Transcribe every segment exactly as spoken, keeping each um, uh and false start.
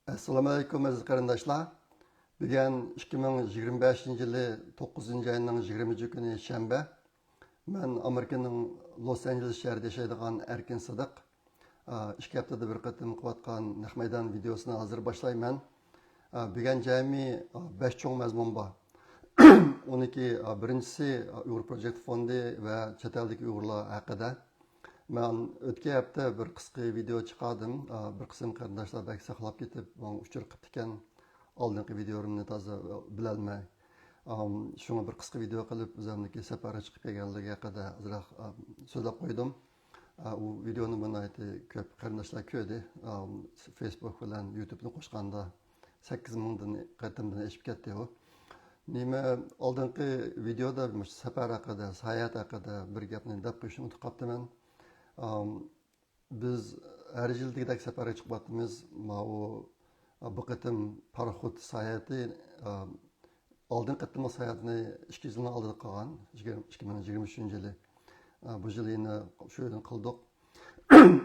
ئەسسالامۇئەلەيكۇم، ئەزىز قېرىنداشلار. بۈگۈن ئىككى مىڭ يىگىرمە بەشىنچى يىلى توققۇزىنچى ئاينىڭ يىگىرمىنچى كۈنى شەنبە. مەن ئامېرىكىنىڭ لوس ئانژېلېس شەھىرىدە ياشايدىغان ئەركىن سىدىق. ئىككى ھەپتىدە بىر قېتىم قىلىۋاتقان نەق مەيدان ۋىدېئوسىنى ھازىر باشلايمەن. بۈگۈن جەمئىي بەش چوڭ مەزمۇن بار. ئۇنىڭكى، بىرىنچىسى، ئۇيغۇر پروجېكت فوندى ۋە چەت ئەلدىكى ئۇيغۇرلار ھەققىدە. مەن ئۆتكەن ھەپتە بىر قىسقا ۋىدېئو چىقاردىم. بىر قىسىم قېرىنداشلار بەك ساقلاپ كېتىپ، ماڭا ئۇچۇر قىپتىكەن. ئالدىنقى ۋىدېئولىرىمنى تازا بىلەلمەي. شۇڭا بىر قىسقا ۋىدېئو قىلىپ، ئۆزۈمنىڭكى سەپەرگە چىقىپ كەلگەنلىكى ھەققىدە ئازراق سۆزلەپ قويدۇم. ئۇ ۋىدېئونى بۇ ناھايىتى كۆپ قېرىنداشلار كۆردى. فېيسبۇك بىلەن يۇتۇبنى قوشقاندا سەككىز مىڭدىن قېتىمدىن ئېشىپ كەتتى ئۇ. نېمە، ئالدىنقى ۋىدېودا مۇشۇ سەپەر ھەققىدە، ساياھەت ھەققىدە بىر گەپنى دەپ قويۇشنى ئۇنتۇپ قاپتىمەن. ئام، بىز ھەر يىل دېگۈدەك سەپەرگە چىقىپ باراتتىمىز. ماۋۇ، بۇ قېتىم پاراخوت ساياھىتى، ئام، ئالدىنقى قېتىملىق ساياھەتنى ئىككى يىلنىڭ ئالدىدا قىلغان، ئىككى مىڭ يىگىرمە ئۈچىنچى يىلى. ئا، بۇ يىل يەنە شۇ يەردىن قىلدۇق.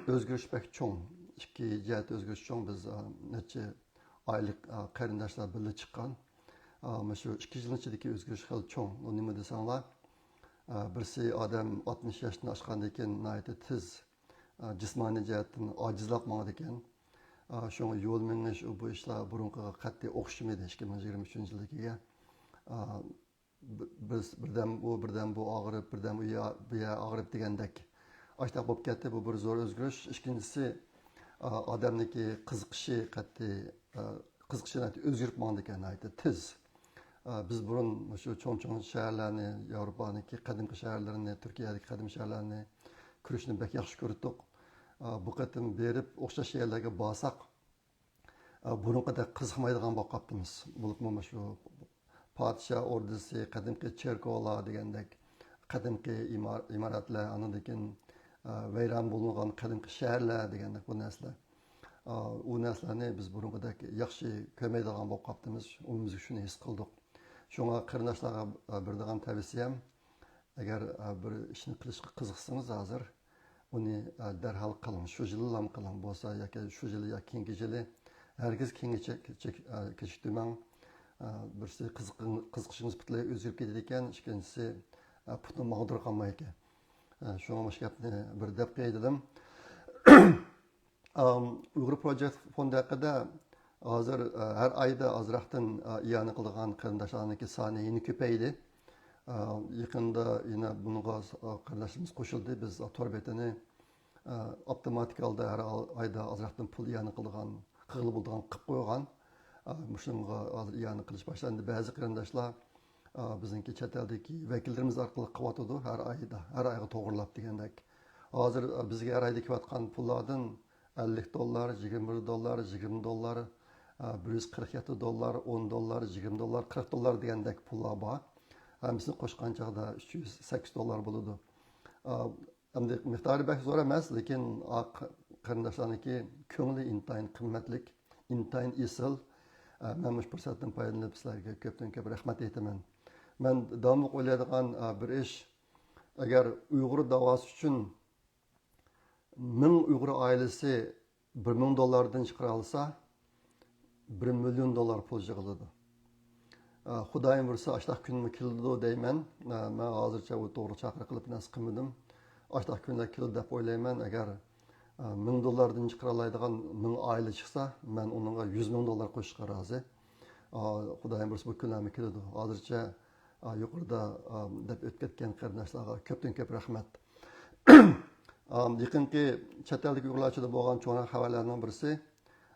ئۆزگىرىش بەك چوڭ. ئىككى جەھەتتە ئۆزگىرىش چوڭ. بىز، ئا، نەچچە ئائىلە، ئا، قېرىنداشلار بىللە چىققان. ئا، مانا شۇ ئىككى يىلنىڭ ئىچىدىكى ئۆزگىرىش خېلى چوڭ. ئۇ نېمە دېسەڭلار، ئا، بىرسى ئادەم ئاتمىش ياشتىن ئاشقاندىن كېيىن ناھايىتى تېز، ئا، جىسمانىي جەھەتتىن ئاجىزلاپ ماڭىدىكەن. ئا، شۇڭا يول مېڭىش، ئۇ بۇ ئىشلار بۇرۇنقىغا قەتئىي ئوخشىمىدى، ئىككى مىڭ يىگىرمە ئۈچىنچى يىلدىكىگە. ئا، بىر-، بىردەم ئۇ، بىردەم بۇ ئاغرىپ، بىردەم ئۇ يا-، بۇ يەر ئاغرىپ دېگەندەك. ئاشتاق بولۇپ كەتتى. بۇ بىر زور ئۆزگىرىش. ئىككىنچىسى، ئا، ئادەمنىڭكى قىزىقىشى قەتئىي، ئا، قىزىقىشى ناھايىتى ئۆزگىرىپ ماڭىدىكەن، ناھايىتى تېز. ئا، بىز بۇرۇن مۇشۇ چوڭ-چوڭ شەھەرلەرنى، ياۋروپانىڭكى قەدىمكى شەھەرلىرىنى، تۈركىيەدىكى قەدىمكى شەھەرلەرنى كۆرۈشنى بەك ياخشى كۆرەتتۇق. ئا، بۇ قېتىم بېرىپ ئوخشاش يەرلەرگە بارساق، ئا، بۇرۇنقىدەك قىزىقمايدىغان بولۇپ قاپتىمىز. بولۇپمۇ مۇشۇ پادىشاھ ئوردىسى، قەدىمكى چېركوۋلار دېگەندەك، قەدىمكى ئىمار-، ئىمارەتلەر، ئاندىن كېيىن، ئا، ۋەيران بولۇنغان قەدىمكى شەھەرلەر دېگەندەك بۇ نەرسىلەر. ئا، ئۇ نەرسىلەرنى بىز بۇرۇنقىدەك ياخشى كۆرمەيدىغان بولۇپ قاپتىمىز. ئۆزىمىزگە شۇنى ھېس قىلدۇق. شۇڭا قېرىنداشلارغا، ئا، بېرىدىغان تەۋسىيەم، ئەگەر، ئا، بىر ئىشنى قىلىشقا قىزىقسىڭىز ھازىر، ئۇنى، ئا، دەرھال قىلىڭ. شۇ يىلىلا قىلىڭ. بولسا ياكى شۇ يىلى ياكى كېيىنكى يىلى، ھەرگىز كېيىنگە چەك-، چەك-، ئا، كېچىكتۈرمەڭ. ئا، بىرسى قىزىقىڭ-، قىزىقىشىڭىز پۈتۈنلەي ئۆزگىرىپ كېتىدىكەن، ئىككىنچىسى، ئا، پۇتنى ماڭدۇرۇپ قالمايدىكەن. ئا، شۇڭا مۇشۇ گەپنى بىر دەپ قوياي دېدىم. ئام، ئۇيغۇر پروجېكت فوندى ھەققىدە ھازىر، ئە، ھەر ئايدا ئازراقتىن، ئە، ئىئانە قىلىدىغان قېرىنداشلارنىڭكى سانى يەنە كۆپەيدى. ئە، يېقىندا يەنە بۇنىڭغا، ئە، قېرىنداشلىرىمىز قوشۇلدى. بىز تور بېتىنى، ئە، ئاپتوماتىك ھالدا ھەر ئايدا ئازراقتىن پۇل ئىئانە قىلىدىغان، قىلغىلى بولىدىغان قىلىپ قويغان. ئە، مۇشۇنىڭغا ھازىر ئىئانە قىلىش باشلاندى. بەزى قېرىنداشلار، ئە، بىزنىڭكى چەت ئەلدىكى ۋەكىللىرىمىز ئارقىلىق قىلىۋاتىدۇ. ھەر ئايدا، ھەر ئايغا توغرىلاپ دېگەندەك. ھازىر، ئە، بىزگە ھەر ئايدا كېلىۋاتقان پۇللاردىن ئەللىك دوللار، يىگىرمە بىر دوللار، يىگىرمە دوللار، ئە، بىر يۈز قىرىق يەتتە دوللار، ئون دوللار، يىگىرمە دوللار، قىرىق دوللار دېگەندەك پۇللار بار. ھەممىسىنى قوشقان چاغدا ئۈچ يۈز سەككىز دوللار بولىدۇ. ئە، ئەمدى مىقدارى بەك زور ئەمەس، لېكىن ئا، ق-، قېرىنداشلارنىڭكى كۆڭلى ئىنتايىن قىممەتلىك، ئىنتايىن ئېسىل. ئە، مەن مۇشۇ پۇرسەتتىن پايدىلىنىپ سىلەرگە كۆپتىن كۆپ رەھمەت ئېيتىمەن. مەن داۋاملىق ئويلايدىغان، ئە، بىر ئىش، ئەگەر ئۇيغۇر داۋاسى ئۈچۈن مىڭ ئۇيغۇر ئائىلىسى بىر مىڭ دوللاردىن چىقىرالىسا، بىر مىليون دوللار پۇل يىغىلىدۇ. ئە، خۇدايىم بۇيرۇسا، ئاشتاق كۈنمۇ كېلىدۇ دەيمەن. ئە، مەن ھازىرچە بۇ توغرا چاقىرىق قىلىپ نەرسە قىلمىدىم. ئاشتاق كۈنلەر كېلىدۇ دەپ ئويلايمەن. ئەگەر، ئە، مىڭ دوللاردىن چىقىرالايدىغان مىڭ ئائىلە چىقسا، مەن ئۇنىڭغا يۈز مىڭ دوللار قوشۇشقا رازى. ئە، خۇدايىم بۇيرۇسا، بۇ كۈنلەرمۇ كېلىدۇ. ھازىرچە ئا، يۇقىرىدا، ئا، دەپ ئۆتۈپ كەتكەن قېرىنداشلارغا كۆپتىن كۆپ رەھمەت. ئا، يېقىنقى چەت ئەلدىكى ئۇيغۇرلار ئىچىدە بولغان چوڭراق خەۋەرلەرنىڭ بىرسى،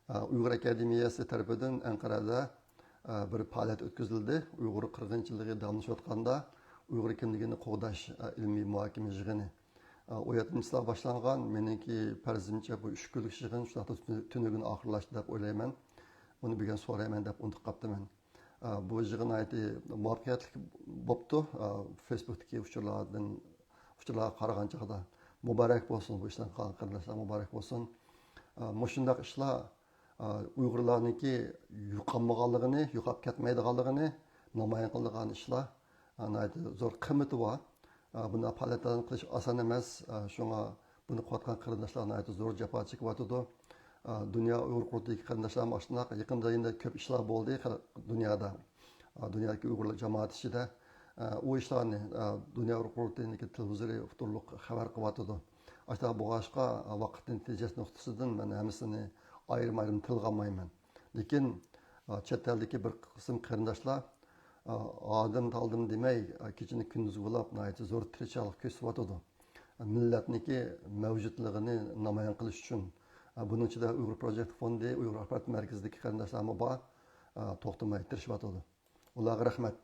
ئا، ئۇيغۇر ئاكادېمىيەسى تەرىپىدىن ئەنقەرەدە، ئا، بىر پائالىيەت ئۆتكۈزۈلدى. ئۇيغۇر قىرغىنچىلىقى داۋاملىشىۋاتقاندا ئۇيغۇر كىملىكىنى قوغداش، ئا، ئىلمىي مۇھاكىمە يىغىنى. ئا، ئون يەتتىنچى چىسلا باشلانغان. مېنىڭكى پەرىزىمچە بۇ ئۈچ كۈنلۈك يىغىن شۇنداقلا تۈنۈگۈن ئاخىرلاشتى دەپ ئويلايمەن. ئۇنى بۈگۈن سورايمەن دەپ ئۇنتۇپ قاپتىمەن. ئا، بۇ يىغىن ناھايىتى مۇۋەپپەقىيەتلىك بوپتۇ. ئا، فېيسبۇكتىكى ئۇچۇرلاردىن، ئۇچۇرلارغا قارىغان چاغدا مۇبارەك بولسۇن، بۇ ئىشلارنى قىلغان قېرىنداشلار مۇبارەك بولسۇن. ئا، مۇشۇنداق ئىشلار، ئا، ئۇيغۇرلارنىڭكى يوقالمىغانلىقىنى، يوقاپ كەتمەيدىغانلىقىنى نامايان قىلىدىغان ئىشلار. ئا، ناھايىتى زور قىممىتى بار. ئا، بۇنداق پائالىيەتلەرنى قىلىش ئاسان ئەمەس. ئا، شۇڭا بۇنى قىلىۋاتقان قېرىنداشلار ناھايىتى زور جاپا چېكىۋاتىدۇ. ئا، دۇنيا ئۇيغۇر قۇرۇلتىيىدىكى قېرىنداشلارمۇ ئاشۇنداق يېقىندا يەنە كۆپ ئىشلار بولدى خەل-، دۇنيادا. ئا، دۇنيادىكى ئۇيغۇرلار جامائىتى ئىچىدە. ئا، ئۇ ئىشلارنى، ئا، دۇنيا ئۇيغۇر قۇرۇلتىيىنىڭكى تېلېۋىزورى تۇرلۇق خەۋەر قىلىۋاتىدۇ. ئاشۇنداق بولغاچقا، ۋاقىت نەتىجىسى نۇقتىسىدىن مەن ھەممىسىنى ئايرىم-ئايرىم تىلغا ئالمايمەن. لېكىن، ئا، چەت ئەلدىكى بىر قىسىم قېرىنداشلار، ئا، ئادىم تالدىم دېمەي، ئا، كېچىنى كۈندۈزگە بۇلاپ، ناھايىتى زور تىرىشچانلىق كۆرسىتىۋاتىدۇ. مىللەتنىڭكى مەۋجۇتلۇقىنى نامايان قىلىش ئۈچۈن، بۇنىڭ ئىچىدە ئۇيغۇر پروجېكت فوندى، ئۇيغۇر ئاخبارات مەركىزىدىكى قېرىنداشلارمۇ بار، توختىماي تىرىشىۋاتىدۇ. ئۇلارغا رەھمەت.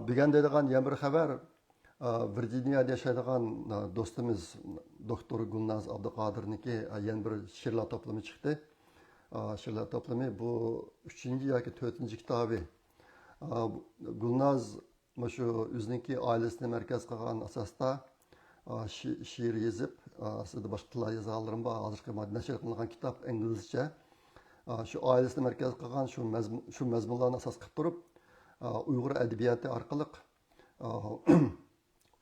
بۈگۈن دەيدىغان يەنە بىر خەۋەر، ۋىرجىنىيەدە ياشايدىغان دوستىمىز دوكتور گۈلناز ئابدۇقادىرنىڭكى يەنە بىر شېئىرلار توپلىمى چىقتى. شېئىرلار توپلىمى بۇ ئۈچىنچى ياكى تۆتىنچى كىتابى. گۈلناز مۇشۇ ئۆزىنىڭكى ئائىلىسىنى مەركەز قىلغان ئاساستا، ئا، شى-، شېئىر يېزىپ، ئا، ئەسلىدە باشقا تىللار يازغانلىرىم بار. ھازىرقى مانا نەشر قىلىنغان كىتاب ئىنگلىزچە. ئا، شۇ ئائىلىسىنى مەركەز قىلغان شۇ مەزمۇ-، شۇ مەزمۇنلارنى ئاساس قىلىپ تۇرۇپ، ئا، ئۇيغۇر ئەدەبىياتى ئارقىلىق، ئا،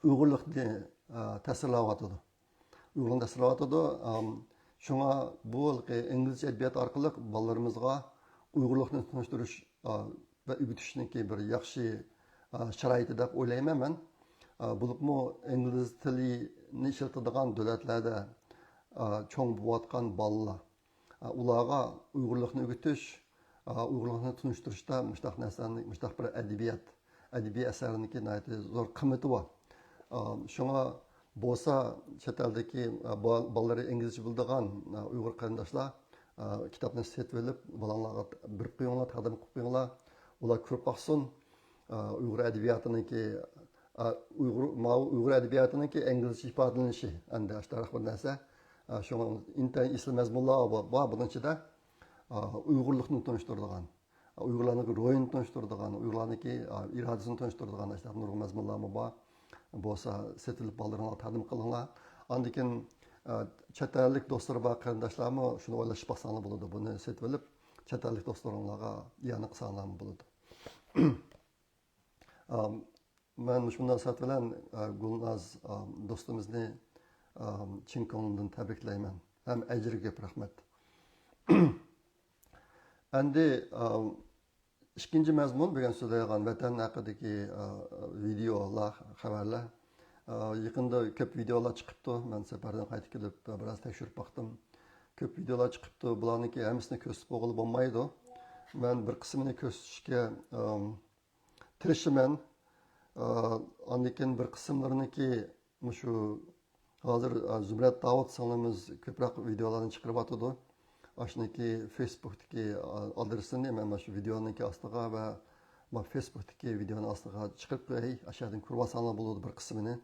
ئۇيغۇرلۇقنى، ئا، تەسۋىرلەۋاتىدۇ. ئۇيغۇرلارنى تەسۋىرلەۋاتىدۇ. ئام، شۇڭا بۇ ھېلىقى ئىنگلىزچە ئەدەبىيات ئارقىلىق بالىلىرىمىزغا ئۇيغۇرلۇقنى تونۇشتۇرۇش، ئا، ۋە ئۆگىتىشنىڭكى بىر ياخشى، ئا، شارائىتى دەپ ئويلايمەن مەن. ئا، بولۇپمۇ ئىنگلىز تىلىنى ئىشلىتىدىغان دۆلەتلەردە، ئا، چوڭ بولۇۋاتقان بالىلار، ئا، ئۇلارغا ئۇيغۇرلۇقنى ئۆگىتىش، ئا، ئۇيغۇرلۇقنى تونۇشتۇرۇشتا مۇشتاق نەرسىلەرنى، مۇشتاق بىر ئەدەبىيات، ئەدەبىي ئەسەرنىڭكى ناھايىتى زور قىممىتى بار. ئا، شۇڭا بولسا چەت ئەلدىكى، ئا، با-، بالىلىرى ئىنگلىزچە بىلىدىغان، ئا، ئۇيغۇر قېرىنداشلار، ئا، كىتابنى سېتىۋېلىپ، بالاڭلارغا بېرىپ قويۇڭلار، تەقدىم قىلىپ قويۇڭلار. ئۇلار كۆرۈپ باقسۇن. ئا، ئۇيغۇر ئەدەبىياتىنىڭكى، ئا، ئۇيغۇر، ماۋۇ ئۇيغۇر ئەدەبىياتىنىڭكى ئىنگلىزچە ئىپادىلىنىشى ئەمدى ئاشۇنداق بىر نەرسە. ئا، شۇڭا ئىنتايىن ئېسىل مەزمۇنلار بار، بار بۇنىڭ ئىچىدە. ئا، ئۇيغۇرلۇقنى تونۇشتۇرىدىغان، ئۇيغۇرلارنىڭ روھىنى تونۇشتۇرىدىغان، ئۇيغۇرلارنىڭكى، ئا، ئىرادىسىنى تونۇشتۇرىدىغان ئاشۇنداق نۇرغۇن مەزمۇنلارمۇ بار. بولسا سېتىۋېلىپ بالىلىرىڭلارغا تەقدىم قىلىڭلار. ئاندىن كېيىن، ئا، چەت ئەللىك دوستلىرى بار قېرىنداشلارمۇ شۇنى ئويلىشىپ باقساڭلار بولىدۇ. بۇنى سېتىۋېلىپ چەت ئەللىك دوستلىرىڭلارغا ئىئانە قىلساڭلارمۇ بولىدۇ. ئا، مەن مۇشۇ مۇناسىۋەت بىلەن، ئا، گۈلناز، ئا، دوستىمىزنى، ئا، چىن كۆڭلۈمدىن تەبرىكلەيمەن ھەم ئەجرىگە كۆپ رەھمەت. ئەمدى، ئا، ئىككىنچى مەزمۇن بۈگۈن سۆزلەيدىغان ۋەتەن ھەققىدىكى، ئا، ۋىدېئولار، خەۋەرلەر. ئا، يېقىندا كۆپ ۋىدېئولار چىقىپتۇ. مەن سەپەردىن قايتىپ كېلىپ بىراز تەكشۈرۈپ باقتىم. كۆپ ۋىدېئولار چىقىپتۇ. بۇلارنىڭكى ھەممىسىنى كۆرسىتىپ بولغىلى بولمايدۇ. مەن بىر قىسمىنى كۆرسىتىشكە، ئا، تىرىشىمەن. ئا، ئاندىن كېيىن بىر قىسىملىرىنىكى مۇشۇ ھازىر، ئا، زۇمرەت داۋۇت سىڭلىمىز كۆپرەك ۋىدېئولارنى چىقىرىۋاتىدۇ. ئاشۇنىڭكى فېيسبۇكتىكى، ئا، ئادرېسىنى مەن مانا شۇ ۋىدېئونىڭكى ئاستىغا ۋە مانا فېيسبۇكتىكى ۋىدېئونىڭ ئاستىغا چىقىرىپ قوياي. ئاشۇ يەردىن كۆرۈۋالساڭلار بولىدۇ بىر قىسمىنى.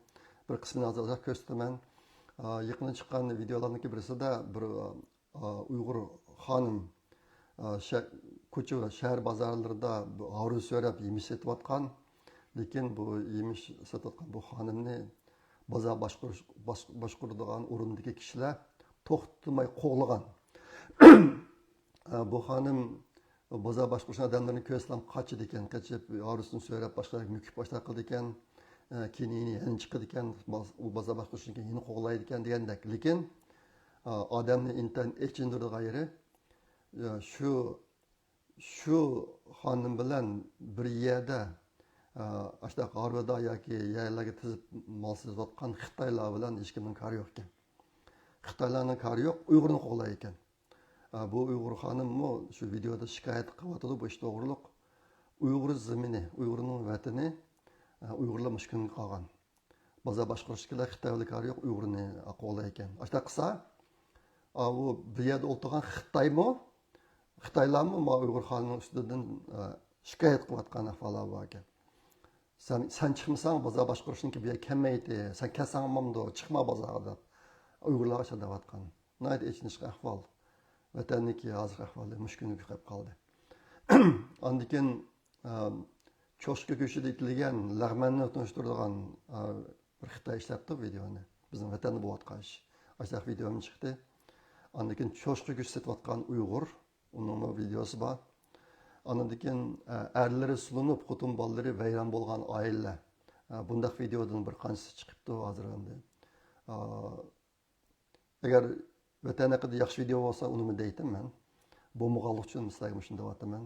بىر قىسمىنى ھازىر ئازراق كۆرسىتىمەن. ئا، يېقىندا چىققان ۋىدېئولارنىڭكى بىرسىدە بىر، ئا، ئۇيغۇر خانىم، ئا، شە-، كوچا ۋە شەھەر بازارلىرىدا بۇ ھارۋا سۆرەپ يېمىش سېتىۋاتقان، لېكىن بۇ يېمىش سېتىۋاتقان بۇ خانىمنى بازار باشقۇرۇش-، باش-، باشقۇرىدىغان ئورۇندىكى كىشىلەر توختىماي قوغلىغان. ئا، بۇ خانىم بازار باشقۇرۇش ئادەملىرىنى كۆرسىلا قاچىدىكەن، قېچىپ ھارۋىسىنى سۆرەپ باشقا يەرگە مۆكۈپ باشلاپ قىلىدىكەن. ئا، كېيىن يەنە چىقىدىكەن، باز-، ئۇ بازار باشقۇرۇشتىن كېيىن يەنە قوغلايدىكەن دېگەندەك. لېكىن، ئا، ئادەمنى ئىنتايىن ئېچىندۇرىدىغان يېرى، ئا، شۇ، شۇ خانىم بىلەن بىر يەردە، ئا، ئاشۇنداق ھارۋىدا ياكى يەرلەرگە تىزىپ مال سېتىۋاتقان خىتايلار بىلەن ھېچكىمنىڭ كارى يوق ئىكەن. خىتايلارنىڭ كارى يوق، ئۇيغۇرنى قوغلايدىكەن. ئا، بۇ ئۇيغۇر خانىممۇ شۇ ۋىدېئودا شىكايەت قىلىۋاتىدۇ بۇ ئىش توغرۇلۇق. ئۇيغۇر زېمىنى، ئۇيغۇرنىڭ ۋەتىنى، ئا، ئۇيغۇرلار مۇشۇ كۈنگە قالغان. بازار باشقۇرۇشتىكىلەر خىتاي بىلەن كارى يوق، ئۇيغۇرنى قوغلايدىكەن. ئاشۇنداق قىلسا، ئا، ئۇ بىر يەردە ئولتۇرغان خىتايمۇ، خىتايلارمۇ ما ئۇيغۇر خانىمىنىڭ ئۈستىدىن، ئا، شىكايەت قىلىۋاتقان ئەھۋاللار بار ئىكەن. سەن، سەن چىقمىساڭ بازار باشقۇرۇشنىڭكى بۇ يەرگە كەلمەيتتى، سەن كەلسەڭ بولمامدۇ، چىقما بازارغا دەپ ئۇيغۇرلارغا شۇنداق دەۋاتقان. ناھايىتى ئېچىنىشلىق ئەھۋال. ۋەتەننىڭكى ھازىرقى ئەھۋالى مۇشۇ كۈنگە كېلىپ قالدى. ئاندىن كېيىن، ئە، چوشقا گۆشىدە ئېتىلگەن لەغمەننى تونۇشتۇرىدىغان، ئە، بىر خىتاي ئىشلەپتۇ ۋىدېئونى. بىزنىڭ ۋەتەندە بولۇۋاتقان ئىش. ئاشۇنداق ۋىدېومۇ چىقتى. ئاندىن كېيىن چوشقا گۆشى سېتىۋاتقان ئۇيغۇر، ئۇنىڭمۇ ۋىدېئوسى بار. ئاندىن كېيىن، ئە، ئەرلىرى سولىنىپ، خوتۇن بالىلىرى ۋەيران بولغان ئائىلىلەر. ئە، بۇنداق ۋىدېئودىن بىر قانچىسى چىقىپتۇ ھازىر ئەمدى. ئە، ئەگەر ۋەتەن ھەققىدە ياخشى ۋىدېئو بولسا، ئۇنىمۇ دەيتتىم مەن. بولمىغانلىقى ئۈچۈن سىلەرگە مۇشۇنى دەۋاتىمەن.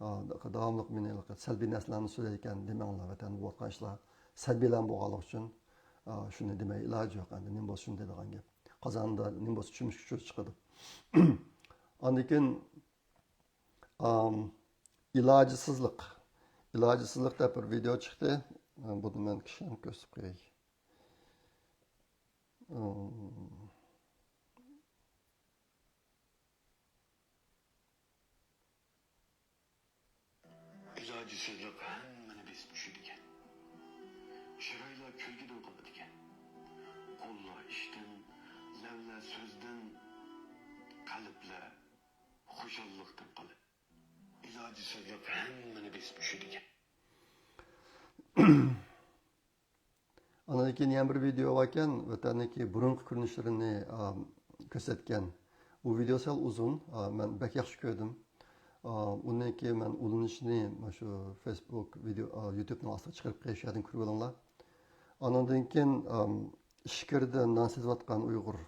ئا، داۋاملىق مېنى سەلبىي نەرسىلەرنى سۆزلەيدىكەن دېمەڭلار، ۋەتەندە بولۇۋاتقان ئىشلار سەلبىيلەرنى بولغانلىقى ئۈچۈن، ئا، شۇنى دېمەي ئىلاجى يوق. ئەمدى نېمە بولسا شۇنى دەيدىغان گەپ. قازاندا نېمە بولسا چۆمۈچكە چۈشىدۇ، چىقىدۇ. ئاندىن كېيىن، ئام، ئىلاجسىزلىق. ئىلاجسىزلىق دەپ بىر ۋىدېئو چىقتى. بۇنى مەن كىشىلەرگە كۆرسىتىپ قوياي. ئام. ئىلاجسىزلىق ھەممىنى بېسىپ چۈشىدىكەن. چىرايلار كۈلكىدىن قالىدىكەن. قوللار ئىشتىن، لەۋلەر سۆزدىن، قەلبلەر خۇشاللىقتىن قالىدۇ. ئىلاجسىزلىق ھەممىنى بېسىپ چۈشىدىكەن. ئاندىن كېيىن يەنە بىر ۋىدېئو باركەن، ۋەتەننىڭكى بۇرۇنقى كۆرۈنۈشلىرىنى، ئا، كۆرسەتكەن. ئۇ ۋىدېئو سەل ئۇزۇن، ئا، مەن بەك ياخشى كۆردۈم. ئا، ئۇنىڭكى مەن ئۇلىنىشىنى مانا شۇ فېيسبۇك ۋىدېئو، ئا، يۇتۇبنىڭ ئاستىغا چىقىرىپ قويۇش يەردىن كۆرۈپ ئېلىڭلار. ئانىڭدىن كېيىن، ئام، ئىچكىرىدە نان سېتىۋاتقان ئۇيغۇر.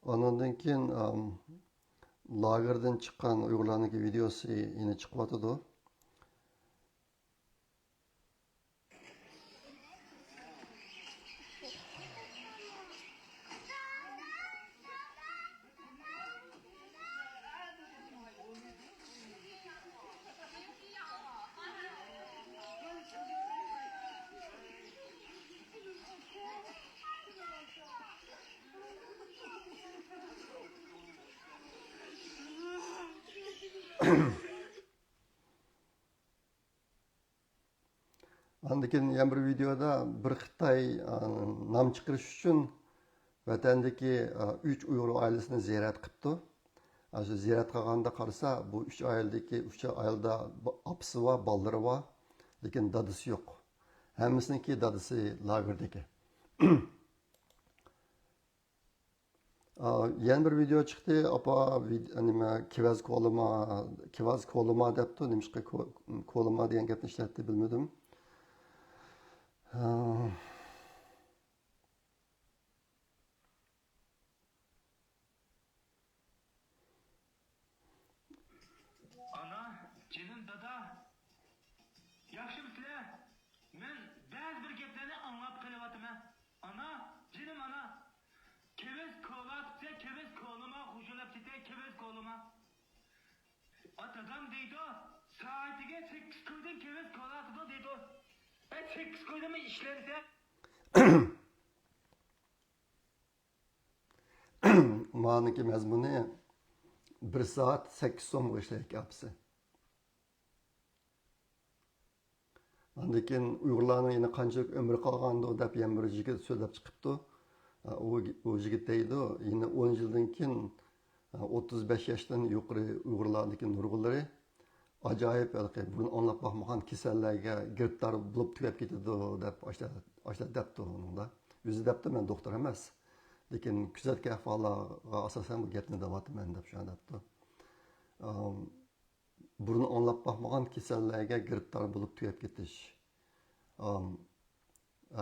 ئانىڭدىن كېيىن، ئام، لاگېردىن چىققان ئۇيغۇرلارنىڭكى ۋىدېئوسى يەنە چىقىۋاتىدۇ. ئاندىن كېيىن يەنە بىر ۋىدېودا بىر خىتاي، ئا، نام چىقىرىش ئۈچۈن ۋەتەندىكى، ئا، ئۈچ ئۇيغۇر ئائىلىسىنى زىيارەت قىپتۇ. ئاشۇ زىيارەت قىلغاندا قارىسا، بۇ ئۈچ ئائىلىدىكى، ئۈچ ئائىلىدە با-، ئاپىسى بار، بالىلىرى بار، لېكىن دادىسى يوق. ھەممىسىنىڭكى دادىسى لاگېردىكى. ئا، يەنە بىر ۋىدېو چىقتى، ئاپا، ۋىد-، نېمە، كېۋەز كولىما، كېۋەز كولىما دەپتۇ، نېمىشقا كو-، كولىما دېگەن گەپنى ئىشلەتتى، بىلمىدىم. ھا. ئانا، جېنىم دادا، ياخشىمۇسىلەر؟ مەن بەزى بىر گەپلەرنى ئاڭلاپ قېلىۋاتىمەن. ئانا، جېنىم ئانا، كېۋەز كولا ئىچسە، كېۋەز كولىما، خۇشۇلداپ كېتە، كېۋەز كولىما. ئا، دادام دەيدۇ، سائىتىگە سەككىز كويدىن كېۋەز كولا ئىچىدۇ دەيدۇ. ئە، سەككىز كويدىمۇ ئىشلەنسە. مانىڭكى مەزمۇنى بىر سائەت سەككىز سومغا ئىشلەيدىكەن ئاپىسى. ئاندىن كېيىن ئۇيغۇرلارنىڭ يەنە قانچىلىك ئۆمرى قالغاندۇ دەپ يەنە بىر يىگىت سۆزلەپ چىقىپتۇ. ئۇ، ئۇ يىگىت دەيدۇ، يەنە ئون يىلدىن كېيىن، ئوتتۇز بەش ياشتىن يۇقىرى ئۇيغۇرلاردىكى نۇرغۇنلىرى ئاجايىپ ھېلىقى بۇرۇن ئاڭلاپ باقمىغان كېسەللەرگە گىرىپتار بولۇپ تۈگەپ كېتىدۇ دەپ ئاشۇنداق، ئاشۇنداق دەپتۇ ئۇنىڭدا. ئۆزى دەپتۇ، مەن دوختۇر ئەمەس. لېكىن كۆزەتكەن ئەھۋاللارغا ئاساسەن بۇ گەپنى دەۋاتىمەن دەپ شۇنداق دەپتۇ. ئام، بۇرۇن ئاڭلاپ باقمىغان كېسەللەرگە گىرىپتار بولۇپ تۈگەپ كېتىش. ئام،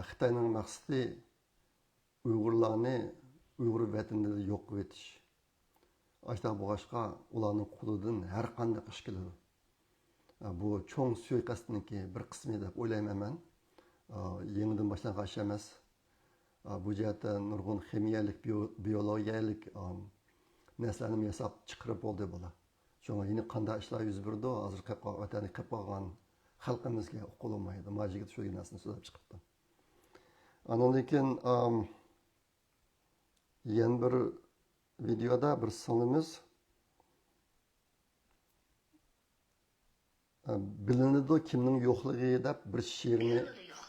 خىتاينىڭ مەقسىتى ئۇيغۇرلارنى ئۇيغۇر ۋەتىنىدە يوق قىلىۋېتىش. ئاشۇنداق بولغاچقا، ئۇلارنىڭ قولىدىن ھەر قانداق ئىش كېلىدۇ. بۇ چوڭ سۇيىقەستنىڭكى بىر قىسمى دەپ ئويلايمەن مەن. يېڭىدىن باشلانغان ئىش ئەمەس. بۇ جەھەتتە نۇرغۇن خىمىيەلىك، بىيو-، بىيولوگىيەلىك، ئام، نەرسىلەرنىمۇ ياساپ چىقىرىپ بولدى بۇلار. شۇڭا يەنە قانداق ئىشلار يۈز بېرىدۇ، ھازىر قېلىپ قال-، ۋەتەندە قېلىپ قالغان خەلقىمىزگە ئۇقۇلمايدۇ. ما يىگىت شۇ نەرسىنى سۆزلەپ چىقىپتۇ. ئاندىن كېيىن، ئام، يەنە بىر ۋىدېودا بىر سىڭلىمىز، ئە، بىلىنىدۇ كىمنىڭ يوقلۇقى دەپ بىر شېئىرنى، بىلىنىدۇ يوق.